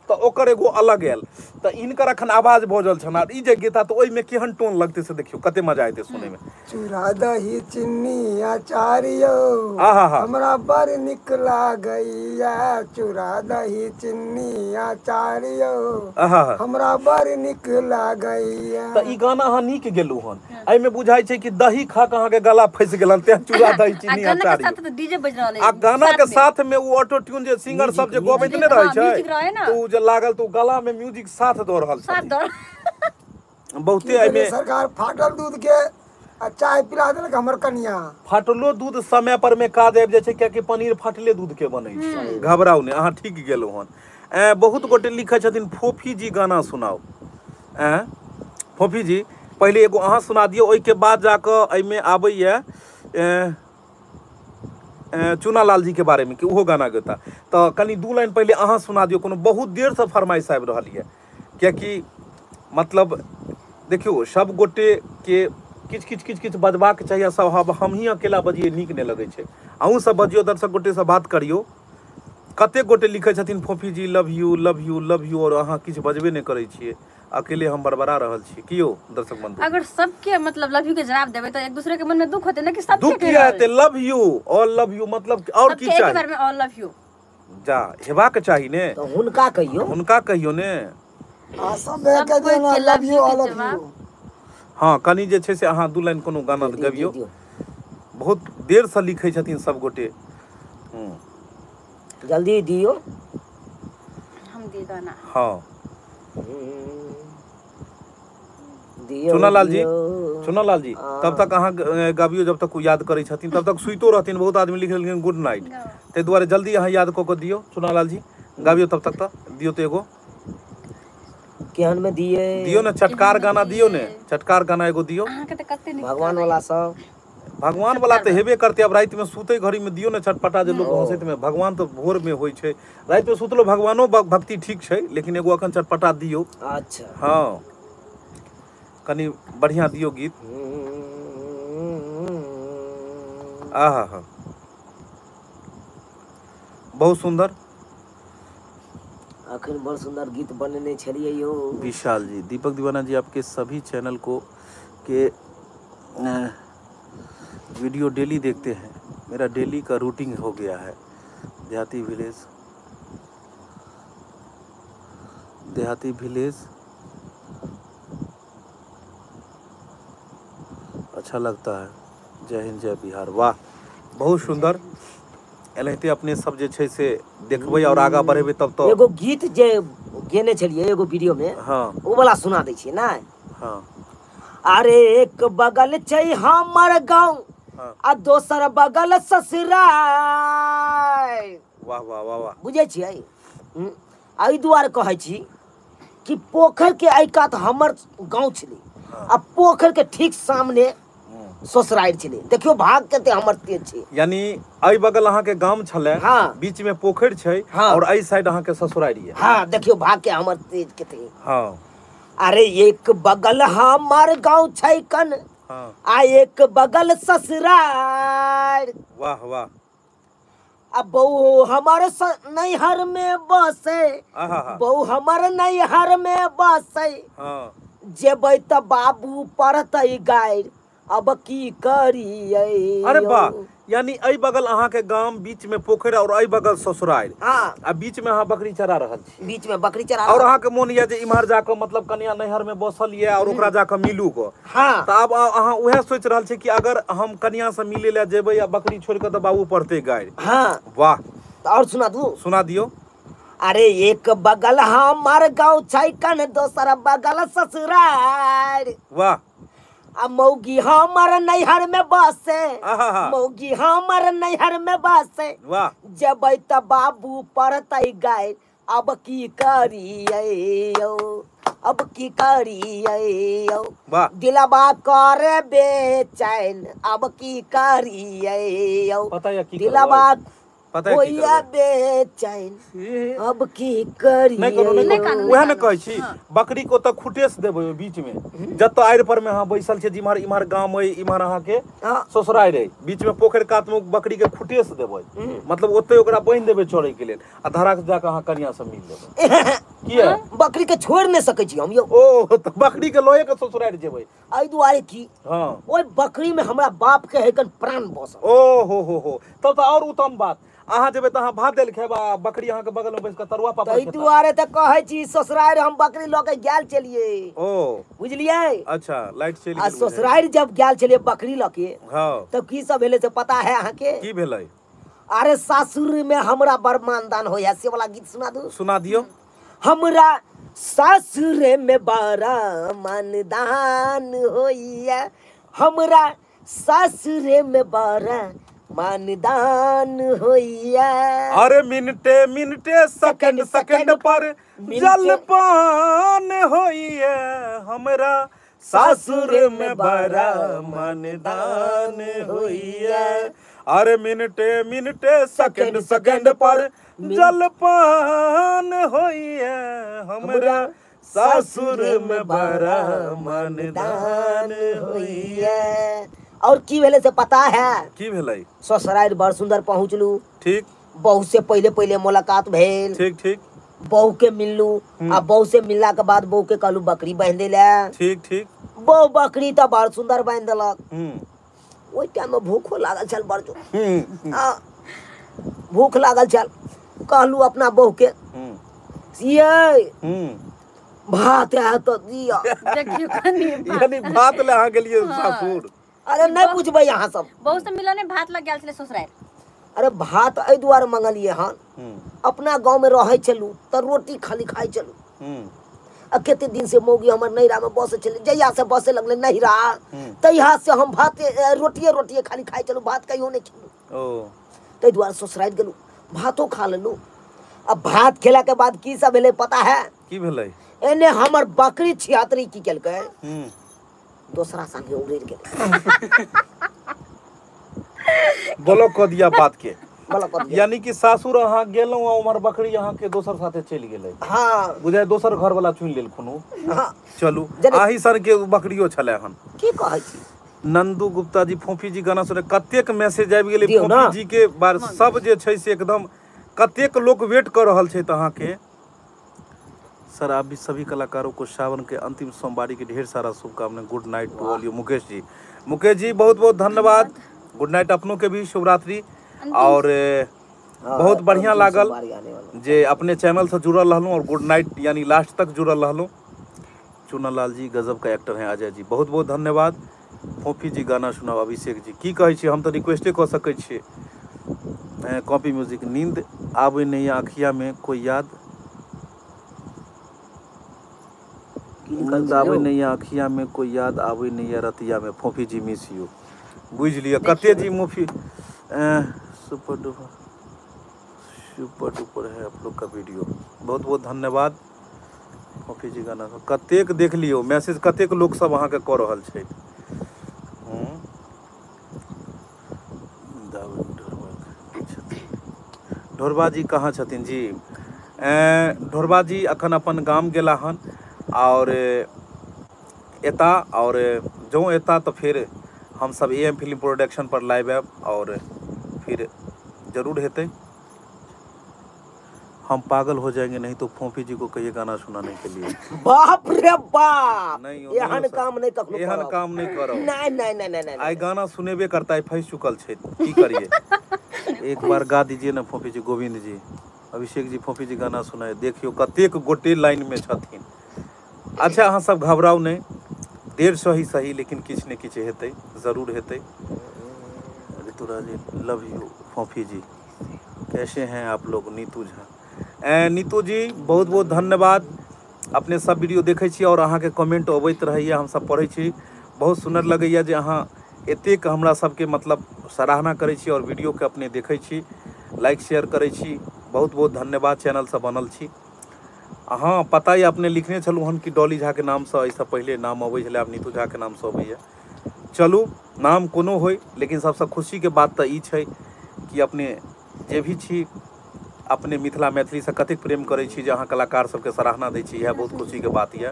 तऽ ओकर एगो अलग आयल। तऽ हिनकर अखन आवाज बजल छनि आ ई जे गेता तऽ ओहिमे केहन टोन लगतै से देखियौ कते मजा एतै सुनैमे। चूड़ा दही चिन्नी अचार यौ हमरा बड़ नीक लागैया, चूड़ा दही चिन्नी अचार यौ हमरा बड़ नीक लागैया। तऽ ई गाना अहाँ नीक गेलहुँ हन, एहिमे बुझाइ छै कि दही खा कऽ अहाँके गला फँसि गेल तें चूड़ा दही चिन्नी अचार। आ गाना के साथ में ओ ऑटो ट्यून जे सिंगर सब जे गबैत नहि रहै छै तऽ ओ जे लागल तऽ ओ गला में म्यूजिक साथ दऽ रहल छै बहुते। एहिमे सरकार फाटल दूध के चाय पिला देलक हमर कनिया। फाटलो दूध समय पर में काज आबि जाइ छै, कियाकि पनीर फाटले दूध के बनै छै। घबराउ नहि, अहाँ ठीक गेलहुँ हन। बहुत गोटे लिखै छथिन फोफी जी गाना सुनाउ। फोफी जी पहिले एगो अहाँ सुना दियौ, ओहिके बाद जाकऽ एहिमे आबैया चूनालाल जी के बारे में कि ओहो गाना गेता। तऽ कनि दू लाइन पहिले अहाँ सुना दियौ, कोनो बहुत देरसँ फरमाइश आबि रहल यऽ। कियाकि मतलब देखियौ सब गोटेके किछु किछु किछु किछु बजबाक चाही, आ सब हमही अकेला बजियै नीक नहि लगै छै। अहूँ सब बजियौ, दर्शक गोटेसँ बात करियौ। कतेक गोटे लिखै छथिन फोफी जी love you love you love you, आओर अहाँ किछु बजबे नहि करै छियै। अकेले हम बड़बड़ा रहल छी। कियो दर्शक बंधु, अगर सबके मतलब लव you के जवाब देबै तऽ एक दूसरे के मन में दुख होते ना कि सबके दुख किया हेतै? Love you, all love you, मतलब और की सबके एक चाही? बार में ऑल लव you जा हेबाक चाही ने। तऽ हुनका कहियो, हुनका कहियो ने। आ सब बेर कह दियौ सबके love you, all के ऑफ जवाब। You. हाँ, कनि जे छै से अहाँ 2 लाइन कोनो गाना गबियौ। बहुत देर से लिखै छथिन सब गोटे। जल्दी दियौ। हम दी गाना। हाँ दियौ चुनालाल जी, दियौ। चुनालाल जी, तब तक अहाँ गबियौ, जब तक ओ याद करै छथिन तब तक सुइतो रहथिन। बहुत आदमी लिख लेलखिन गुड नाइट, ताहि दुआरे जल्दी अहाँ याद कऽ कऽ दियौ। चुनालाल जी गबियौ, तब तक तऽ दियौ तऽ एगो केहन में दिए? दियौ ने, चटकार गाना दियौ ने, चटकार गाना एगो दियौ। अहाँके तऽ कते नीक भगवान वाला सब, भगवान वाला तऽ हेबे करतै। आब रातिमे सुतै घड़ीमे दियौ ने चटपटा, जे लोक हँसैत में। भगवान तऽ भोरमे होइ छै, रातिमे सुतलो भगवानो भक्ति ठीक छै, लेकिन एगो अखन चटपटा दियौ। अच्छा हाँ, कनि बढ़िया दियौ गीत। आहा हा, बहुत सुंदर। अखन बड़ सुंदर गीत बनेने छलियै यौ। विशाल जी, दीपक दीवाना जी, आपके सभी चैनल को के वीडियो डेली देखते हैं, मेरा डेली का रूटीन हो गया है। देहाती विलेज, देहाती विलेज अच्छा लगता है। जय हिंद, जय बिहार। वाह, बहुत सुंदर। एनाहिते अपने सब जे छै से देखबै और आगा बढ़ेबै तब तो। एगो गीत जे गेने छलियै एगो वीडियो में, हाँ ओ वाला सुना दै छियै ना। हाँ। अरे एक बगल छै हमर गाँव, हाँ। आ दोसर बगल ससुराल। वाह वाह वाह वाह। बुझै छियै? एहि दुआरे कहै छी कि पोखरि के एहि कात हमर गाँव छलै, आ पोखरि के ठीक सामने ससुरारि छलै। देखियौ भाग कते हमर तेज छै। यानी एहि बगल अहाँ के गाम छलै, हाँ। बीच में पोखरि छै, हाँ। और एहि साइड अहाँ के ससुरारि है। हाँ, देखियौ भाग के हमर तेज कते। हाँ। अरे एक बगल हमर गाँव छै कन, हाँ। आ एक बगल ससुरारि। वाह वाह। आ बहू हमर नैहर में बसे, आहा। बहू हमर नैहर में बसे, हाँ। जेबै तऽ बाबू पढ़तै गारि, अब की करियै। अरे वाह, यानी एहि बगल अहाँ के गाम, बीच में पोखरि और एहि बगल ससुरारि, हाँ। आ बीच में अहाँ बकरी चरा रहल छी। बीच में बकरी चरा और अहाँ के मोन यऽ जे इम्हर जाकऽ मतलब कनिया नैहर में बसल यऽ और ओकरा जाकऽ मिलू गो। हाँ। तऽ आब अहाँ उएह सोचि रहल छी कि अगर हम कनिया से मिले लए जेबै या बकरी छोड़ि कऽ तऽ बाबू पढ़तै गारि। हाँ। वाह। तऽ और सुना दू? सुना दियौ। अरे एक बगल हमर गाँव छै कन, दोसर बगल ससुरारि। वाह। आ मौगी हमर नैहर में बसे, आहा। मौगी हमर नैहर में बसे, वाह। जेबै तऽ बाबू पढ़तै गारि, अब की करियै यौ, अब की करियै यौ। वाह। दिलबा करे बेचैन, अब की करियै यौ। पता यऽ की दिलबा करबै? पता यऽ की होइया करबै? बेचैन, अब की करियै। नहि करू, नहि नहि करू। कानू, उएह नहि ने कहै छी, बकरी के ओतऽ खुटेस देबै ओहि बीच में, जतऽ आड़ि पर में अहाँ बैसल छियै, जिम्हर इम्हर गाम अइ, इम्हर अहाँके हाँ। ससुरारि अइ, बीच में पोखरि कात में बकरी के खुटेस देबै, मतलब ओतै ओकरा बान्हि देबै चरै के लेल, आ धराक जाकऽ अहाँ कनिया से मिल लेबै। किया? बकरी के छोड़ि नहि सकै छी हम यौ। ओ तऽ बकरी के लए के ससुरारि जेबै। एहि दुआरे की हाँ। ओहि बकरी में हमरा बाप के हैकन प्राण बसल। ओ हो हो हो, तब तऽ और उत्तम बात। अहाँ जेबै तऽ अहाँ भात दालि खेब आ बकरी अहाँके बगल में बैस कऽ तरुआ पापड़ ताहि खेता। दुआरे तऽ कहै छी ससुरारि हम बकरी लऽ के गेल छलियै। ओ बुझलियै? अच्छा, लाइट चलि आ गेल बुझाइए। ससुरारि जब गेल छलियै बकरी लऽ के, हाँ। तब की सब भेलै से पता है अहाँके? की भेलै? अरे सासुर में हमरा बड़ मानदान होइया, से वाला गीत सुना दू। सुना दियौ। हमरा सासुर में बड़ा मानदान होइया, हमरा सासुर में बड़ा मानदान होइया। अरे मिनटे मिनटे सेकंड सेकंड पर जलपान होइया, हमरा सासुर में बड़ा मानदान होइया। अरे मिनटे मिनटे सेकंड सेकंड पर जलपान होइया, हमरा सासुर में बड़ा मानदान होइया। और की भेलै से पता है? की भेलै? ससुरारि बड़ सुंदर पहुँचलू। ठीक। बहुत से पहले पहले मुलाकात भेल। ठीक ठीक। बहू के मिललू आ बहू से मिलला के बाद बहू के कहलू बकरी बांधि दे ले। ठीक ठीक। बहू बकरी तऽ बड़ सुंदर बांधि देलक। ओहि टाइम में भूखो लागल छल बड़ जोर। भूख लागल छल, कहलू अपना बहू के ये भात है तो दिया। देखियो कनी यानी भात ले अहाँ गेलियै सासुर। अरे नहीं पूछबै अहाँ सब। बहू से मिलने भात लग गेल छलै ससुराल। अरे भात एहि दुआरे मंगलियै हन, अपना गाँव में रहै छलू तऽ रोटी खाली खाइ छलू। आ कते दिन से मौगी हमर नैहरा में बसै छलै, जहिया से बसे लगलै नैहरा तहिया से हम भाते रोटिए रोटिए खाली खाइ छलू, भात कहियो नहि खेलू। ताहि दुआरे ससुराल गेलू भातो खा लेलू। अब भात खेला के बाद की सब भेलै पता है? की भेलै? एने हमर बकरी छियातरी की केलकै, दोसरा संगे उड़ि गेलै। ब्लॉक कऽ दिया बात के। यानी कि सासुर अहाँ गेलहुँ आ उमर बकरी अहाँ के दोसर साथे चलि गेलै। हाँ बुझाय दोसर घर वाला चुनि लेलखुन। हाँ चलू आही सन के बकरियो छलै हन। की कहै छी? नंदू गुप्ता जी फोफी जी गाना सुने कतेक मैसेज आबि गेलै फोफी जी के बार, सब जे छै से एकदम कतेक लोक वेट कऽ रहल छै। तऽ अहाँके सर आप भी सभी कलाकारों को सावन के अंतिम सोमवारी के ढेर सारा शुभकामना। Good night to all you. Mukesh ji, Mukesh ji बहुत बहुत धन्यवाद। गुड नाइट अपनों के भी शुभरात्रि। और बहुत बढ़िया लागल जे अपने चैनल से जुड़ल रहलहुँ और गुड नाइट यानी लास्ट तक जुड़ल रहलहुँ। चुना लाल जी गजब का एक्टर हैं। अजय जी बहुत बहुत धन्यवाद। फोफी जी गाना सुनाओ। अभिषेक जी की कहै छी, हम तऽ रिक्वेस्टे कऽ सकै छियै। कॉपी म्यूजिक नींद आबै नहीं आँखिया में कोई याद, नींद आबै नहीं आँखिया में कोई याद आबै नहीं रतिया में। फोफी जी मिस यू। बुझि लिअ कते जी मुफी। सुपर डुपर सुपर डुपर है आप लोग का वीडियो। बहुत बहुत धन्यवाद फोफी जी गाना कतेक देख लियौ मैसेज, कतेक लोक सब अहाँके कऽ रहल छै। ढोरबा जी कहाँ छथिन जी? ढोरबा जी अखन अपन गाम गेला हन और एता, और जँ एता तऽ फेर हम सब ए एम फिल्म प्रोडक्शन पर लाइव आयब और फिर जरूर हेतै। हम पागल हो जाएंगे नहीं तो फोफी जी को कहिए गाना सुनाने के लिए। बाप रे बाप, एहन काम नहीं कखनो, एहन काम नहीं करो। नहीं नहीं नहीं नहीं, आई गाना सुनेबे करता है, फंस चुकल छै, की करिए। एक बार गा दीजिए ना फोफी जी। गोविंद जी, अभिषेक जी फोफी जी गाना सुनाए। देखियो कतेक गोटे लाइन में छथिन। अच्छा अहाँ सब घबराउ नहीं, देर से ही सही लेकिन किछु ने किछु हेतै, जरूर हेतै। ऋतुराज जी लव you. फोफी जी कैसे हैं आप लोग? नीतू झा, नीतू जी बहुत बहुत धन्यवाद। अपने सब वीडियो देखै छी और अहाँके कमेंट अबैत रहैए, हमसब पढ़ै छी। बहुत सुन्दर लगैए जे अहाँ एतेक हमरा सबके मतलब सराहना करै छी और वीडियोके अपने देखै छी, लाइक शेयर करै छी। बहुत बहुत धन्यवाद। चैनलसँ बनल छी। हाँ पता यऽ अपने लिखने छलहुँ हन कि डॉली झाके नामसँ एहिसँ पहिले नाम अबै छलै, आब नीतू झाके नामसँ अबैए। चलू नाम कोनो होइ, लेकिन सबसँ खुशीके बात तऽ ई छै कि अपने जे भी छी अपने मिथिला मैथिलीसँ कतेक प्रेम करै छी जे अहाँ कलाकार सबके सराहना दै छी, इएह बहुत खुशीके बात यऽ।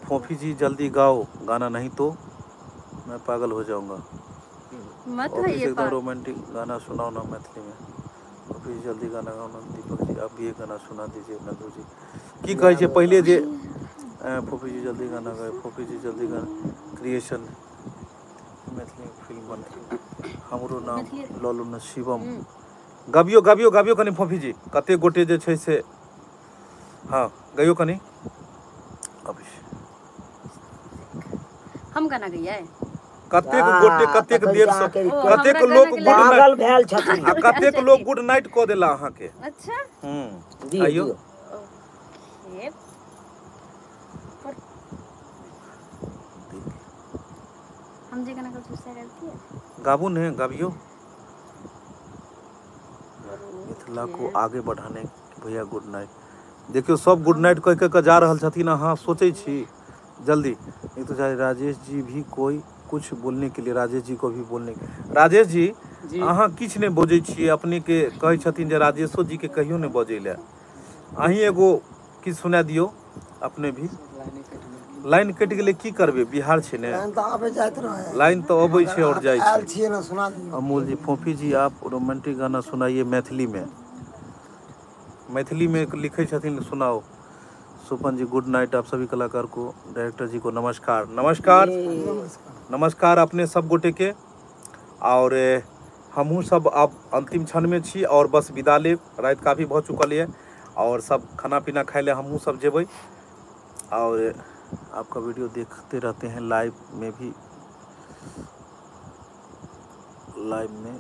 फोफी जी जल्दी गाओ गाना नहीं तो मैं पागल हो जाऊंगा। मत ऑफिस होइए एकदम पागल। रोमांटिक गाना सुनाओ ना मैथिली में। ऑफिस जल्दी गाना गाओ ना। दीपक जी आप भी एक गाना सुना दीजिए। नंदू जी की कहै छै पहिले जे फोफी जी जल्दी गाना गाए, फोफी जी जल्दी गाना। क्रिएशन मैथिली फिल्म बने, हमरो नाम लऽ लू ने शिवम। गबियो गबियो गबियो कनि फोफी जी, कते गोटे जे छै से हाँ गइयो कनि। हम गाना गइयै? कतेक गोटे कतेक देर से कतेक लोक गुड पागल भेल छथिन आ कतेक लोक गुड नाइट कऽ देला अहाँके। अच्छा आइयो हम जे गाना गाबै से गलती है। गाबू ने, गाबियो। मिथिला को आगे बढ़ाने भैया गुड नाइट। देखियो सब गुड नाइट कह के जा रहल छथिन। अहाँ सोचै छी जल्दी। एक तो चाहे राजेश जी भी कोई कुछ बोलने के लिए, राजेश जी को भी बोलने के। राजेश जी अहाँ किछु नहि बजै छियै, अपने के कहै छथिन जे राजेशो जी के कहियो नहि बजै लए। अहीं एगो किछु सुना दियौ अपने भी। लाइन कटि गेलै की करबै, बिहार छै ने, लाइन तऽ आबै जाइत रहै, लाइन तऽ अबै छै और जाइ आयल छै। छियै ने, सुना दियौ। अमोल जी फोफी जी आप रोमांटिक गाना सुनाइए मैथिली में। मैथिली में लिखे छथिन, सुनाओ। सुपन जी गुड नाइट, आप सभी कलाकार को, डायरेक्टर जी को नमस्कार। नमस्कार नमस्कार अपने सब गोटे के। और हमहूँ सब अब अंतिम क्षण में छी और बस विदा लेब, रात काफ़ी भऽ चुकल ये और सब खाना पीना खाए ले हमहूँ सब जेबै। और आपका वीडियो देखते रहते हैं लाइव में भी, लाइव में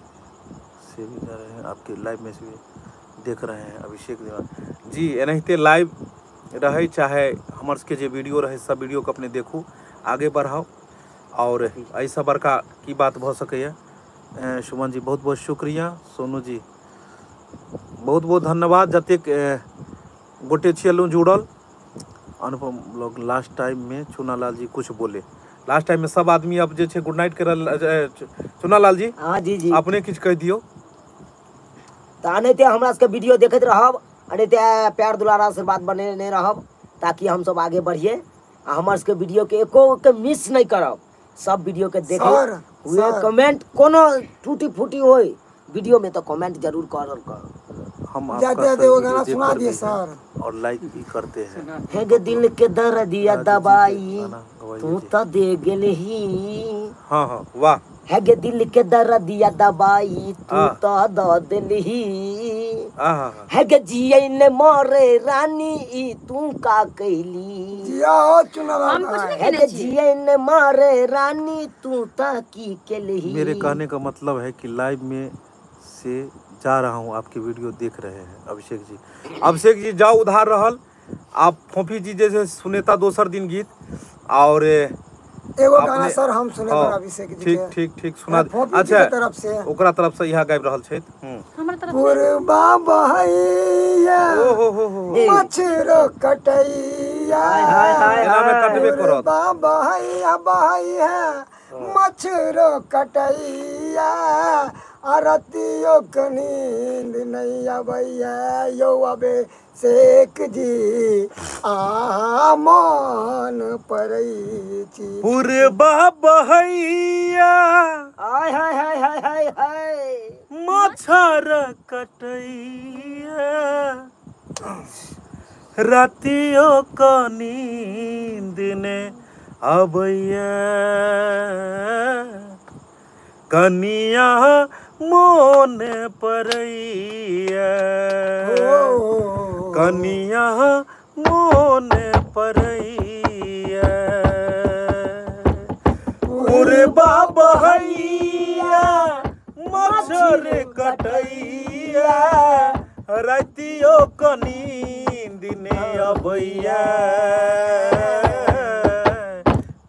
से भी जा रहे हैं, आपके लाइव में से भी देख रहे हैं। अभिषेक दीवान जी, एनाहिते लाइव रहे चाहे हमर सबके जे वीडियो रहे, सब वीडियो के अपने देखू, आगे बढ़ाओ। और एहिसँ बड़का की बात भऽ सकैए। सुमन जी बहुत बहुत शुक्रिया, सोनू जी बहुत बहुत धन्यवाद, जतेक गोटे छलहुँ जुड़ल। अनुपम ब्लॉग लास्ट टाइम में चुनालाल जी कुछ बोले, लास्ट टाइम में सब आदमी अब जे छै गुड नाइट कर। चुनालाल जी हाँ जी जी अपने किछु कहि दियौ। तऽ एनाहिते हमरा सबके वीडियो देखैत रहब, एनाहिते प्यार दुलार आशीर्वाद बनेने रहब ताकि हमसब आगे बढ़िए। आ हमर सबके वीडियो के एको के मिस नहीं करब, सब वीडियो के देखे हुए कमेंट, कोनो टूटी फूटी होय वीडियो में तो कमेंट जरूर करल कर। हम आपका जाते जाते वो गाना सुना दिए सर और लाइक भी करते हैं। हे गे दिल के दर्द दिया दवाई तू तो दे गेलही। हाँ हाँ वाह। हे गे दिल के दर्द दिया दवाई तू तो द देलही। हे गे जियै ने मरे रानी ई तू का कैली। जिया हो चुनालाल। हे गे जियै ने मरे रानी तू ता की केलही। मेरे कहने का मतलब है कि लाइव में से जा रहा हूँ, आपके वीडियो देख रहे हैं अभिषेक जी। अभिषेक जी जाओ उधार रहल, आप फोफी जी जैसे सुनेता दोसर दिन गीत। और एगो गाना सर हम सुने अभिषेक जी। ठीक ठीक ठीक सुना। अच्छा तरफ से ओकरा तरफ से यहाँ गाबि रहल छथि। हमरा तरफ से पुरबा बहैया ओ हो हो हो मछरो कटैया, हाय हाय एना में कटबे करत। पुरबा बहैया बहैया मछरो कटैया, अरतियो के नींद नहीं अबैया यो अबे शेख जी आ मन परै छी। पुरबा बहैया हाय हाय हाय हाय हाय हाय मच्छर कटैया, रातियो क नींद ने अबैया, कनिया मोन परैया, कनिया मोन परैया। पुरबा बहैया मच्छर कटैया, रातियो क नींद ने अबैया,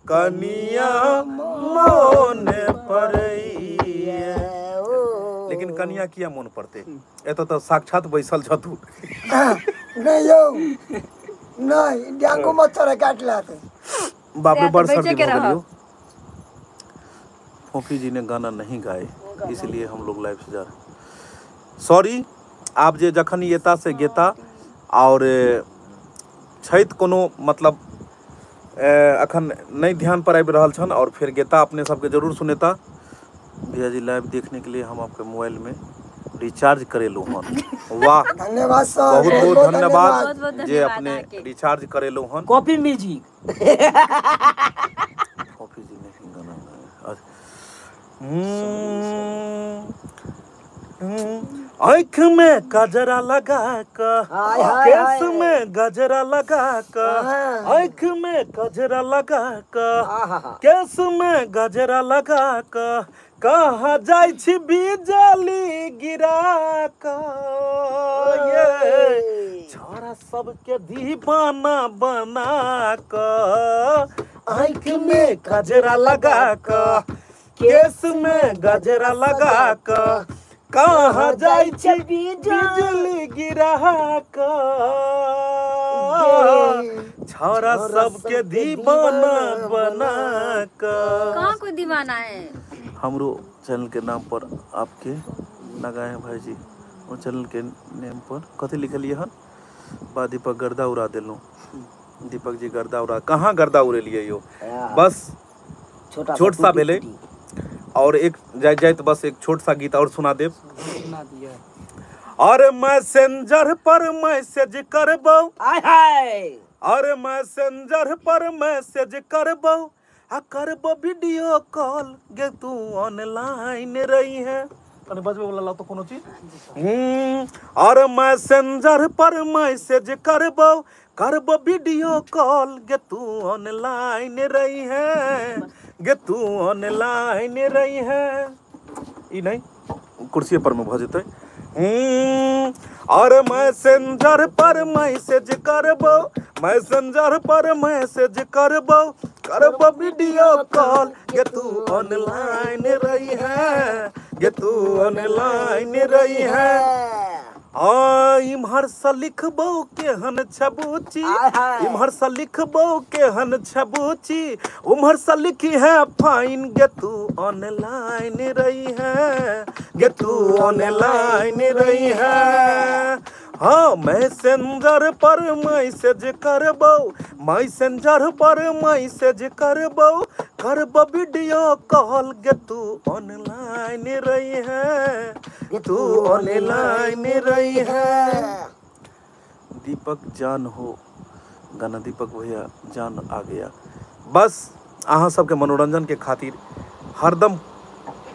कनिया मोन परैया। लेकिन कनिया किया मोन पड़ते, एतऽ तऽ साक्षात बैसल छथु। नहीं यौ नहीं, डेंगू मच्छर काटि लेत। बाप रे बड़ सर्दी भऽ गेल यौ। फोफी जी ने गाना नहीं गाए इसलिए हम लोग लाइव से जा रहे। सॉरी, आप जे जखन एता से गेता और छथि कोनो मतलब अखन नहीं ध्यान पर आबि रहल छन और फिर गेता अपने सबके जरूर सुनेता। भैया जी लाइव देखने के लिए हम आपके मोबाइल में रिचार्ज करेलहुँ हन। वाह धन्यवाद सर, बहुत बहुत धन्यवाद जे अपने रिचार्ज करेलहुँ हन। कॉपी म्यूजिक कॉपी जी नहीं गाना आँख में गजरा लगा क, केस में गजरा लगा क, आँख में गजरा लगा क, केस में गजरा लगा क, कहाँ जाइ छी बिजली गिरा क, ये छोरा सबके दीवाना बना क, आँख में गजरा लगा क, केस में गजरा लगा क, कहाँ जाइ छी बिजली गिरा क, छोरा सबके दीवाना बना क। कहाँ कोई दीवाना है? हमरो चैनल के नाम पर आपके लगाए हैं भाई जी, वो चैनल के नेम पर कथी लिखलिए हन? बा दीपक गर्दा उड़ा देलहुँ। दीपक जी गर्दा उड़ा, कहाँ गर्दा उड़ेलिए यो? बस छोट सा भेलै। और एक जाइत जाइत बस एक छोट सा गीत और सुना देब। सुना दिया। और मैसेंजर पर मैसेज करबौ, आय हाय, और मैसेंजर पर मैसेज करबौ आ करबो वीडियो कॉल गे तू ऑनलाइन रही है। तनी बजबे वाला लाओ तो कोनो चीज। और मैसेंजर पर मैसेज करबो करबो वीडियो कॉल गे तू ऑनलाइन रही है, गे तू ऑनलाइन रही है। ई नहीं कुर्सी पर में भ जेतै। और मैसेंजर पर मैसेज करबो, मैसेंजर पर मैसेज करबो करबो वीडियो कॉल गे तू ऑनलाइन रही है, गे तू ऑनलाइन रही है। आ इम्हर से लिखबो केहन छबूची, इम्हर से लिखबो केहन छबूची, उम्हर से लिखी है फाइन गे तू ऑनलाइन रही है, गे तू ऑनलाइन रही है। हाँ मैसेंजर पर मैसेज करबो, मैसेंजर पर मैसेज करबो करबो वीडियो कॉल गे तू ऑनलाइन रही है, तू ऑनलाइन रही है। दीपक जान हो गाना, दीपक भैया जान आ गया। बस अहाँ सबके मनोरंजन के खातिर हरदम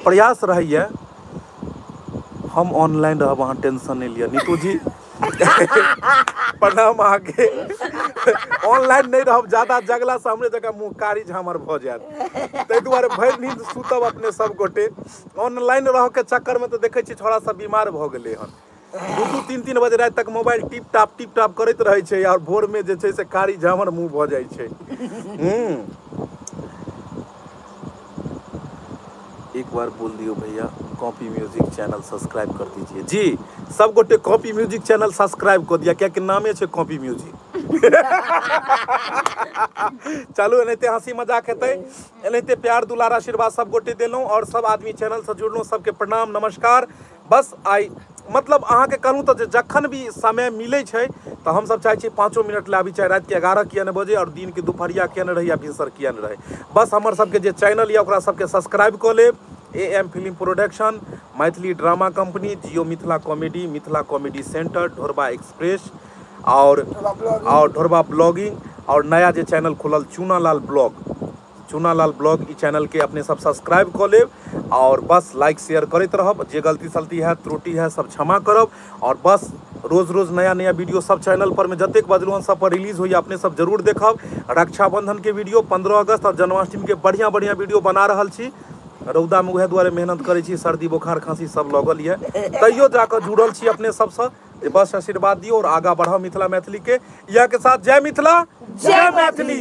प्रयास रहैया। हम ऑनलाइन रहब, अहाँ टेंशन नहीं लिअ। नीतू जी प्रणाम। अहाँके ऑनलाइन नहीं रहब, ज्यादा जगला से हमरे जगह मुँह कारी झामर भऽ जायत, ताहि दुआरे भरि नींद सुतब अपने सब गोटे। ऑनलाइन रह के चक्कर में तो देखै छी छोड़ा सब बीमार भऽ गेलै हन। 2-2, 3-3 बजे राति तक मोबाइल टिप टाप करैत रहै छै और भोर में जे छै से कारी झामर मुँह भऽ जाइ छै। एक बार बोल दियो भैया कॉपी म्यूजिक चैनल सब्सक्राइब कर दीजिए। जी सब गोटे कॉपी म्यूजिक चैनल सब्सक्राइब कर दिया, क्या कि नामे छे कॉपी म्यूजिक। चलू एनाहिते हंसी मजाक हेतै, एनाहिते प्यार दुलार आशीर्वाद सब गोटे देलहुँ और सब आदमी चैनल से जुड़लहुँ, सबके प्रणाम नमस्कार। बस आई मतलब अहाँके कहलहुँ तऽ जे जखन भी समय मिलै छै तऽ हमसब चाहै छी 5 मिनट लाबी, चाहे रातिके 11 किया नहि बजे और दिनके दुपहरिया किया नहि रहै या भिनसर किया नहि रहै। बस हमर सबके जे चैनल यऽ ओकरा सबके सब्सक्राइब कऽ लेब। AM film production, Maithili drama company, Jio Mithila comedy, Mithila comedy centre, Dhorba express और ढोरबा ब्लॉगिंग और नया जे चैनल खुलल चूनालाल ब्लॉग, चूनालाल ब्लॉग, ई चैनल के अपने सब सब्सक्राइब कऽ लेब और बस लाइक शेयर करैत रहब। जे गलती सलती है त्रुटि है सब क्षमा करब और बस रोज रोज नया नया वीडियो सब चैनल पर में जतेक बजलहुँ सब पर रिलीज होइए अपने सब जरूर देखब। रक्षाबंधन के वीडियो 15 अगस्त और जन्माष्टमी के बढ़िया बढ़िया वीडियो बना रहल छी। रौदा में उएह दुआरे मेहनत करै छी, सर्दी बोखार खांसी सब लगल यऽ, तैयो जाकऽ जुड़ल छी अपने सबसँ। बस आशीर्वाद दियौ और आगाँ बढ़ाओ मिथिला मैथिली के। इएह के साथ जय मिथिला जय मैथिली।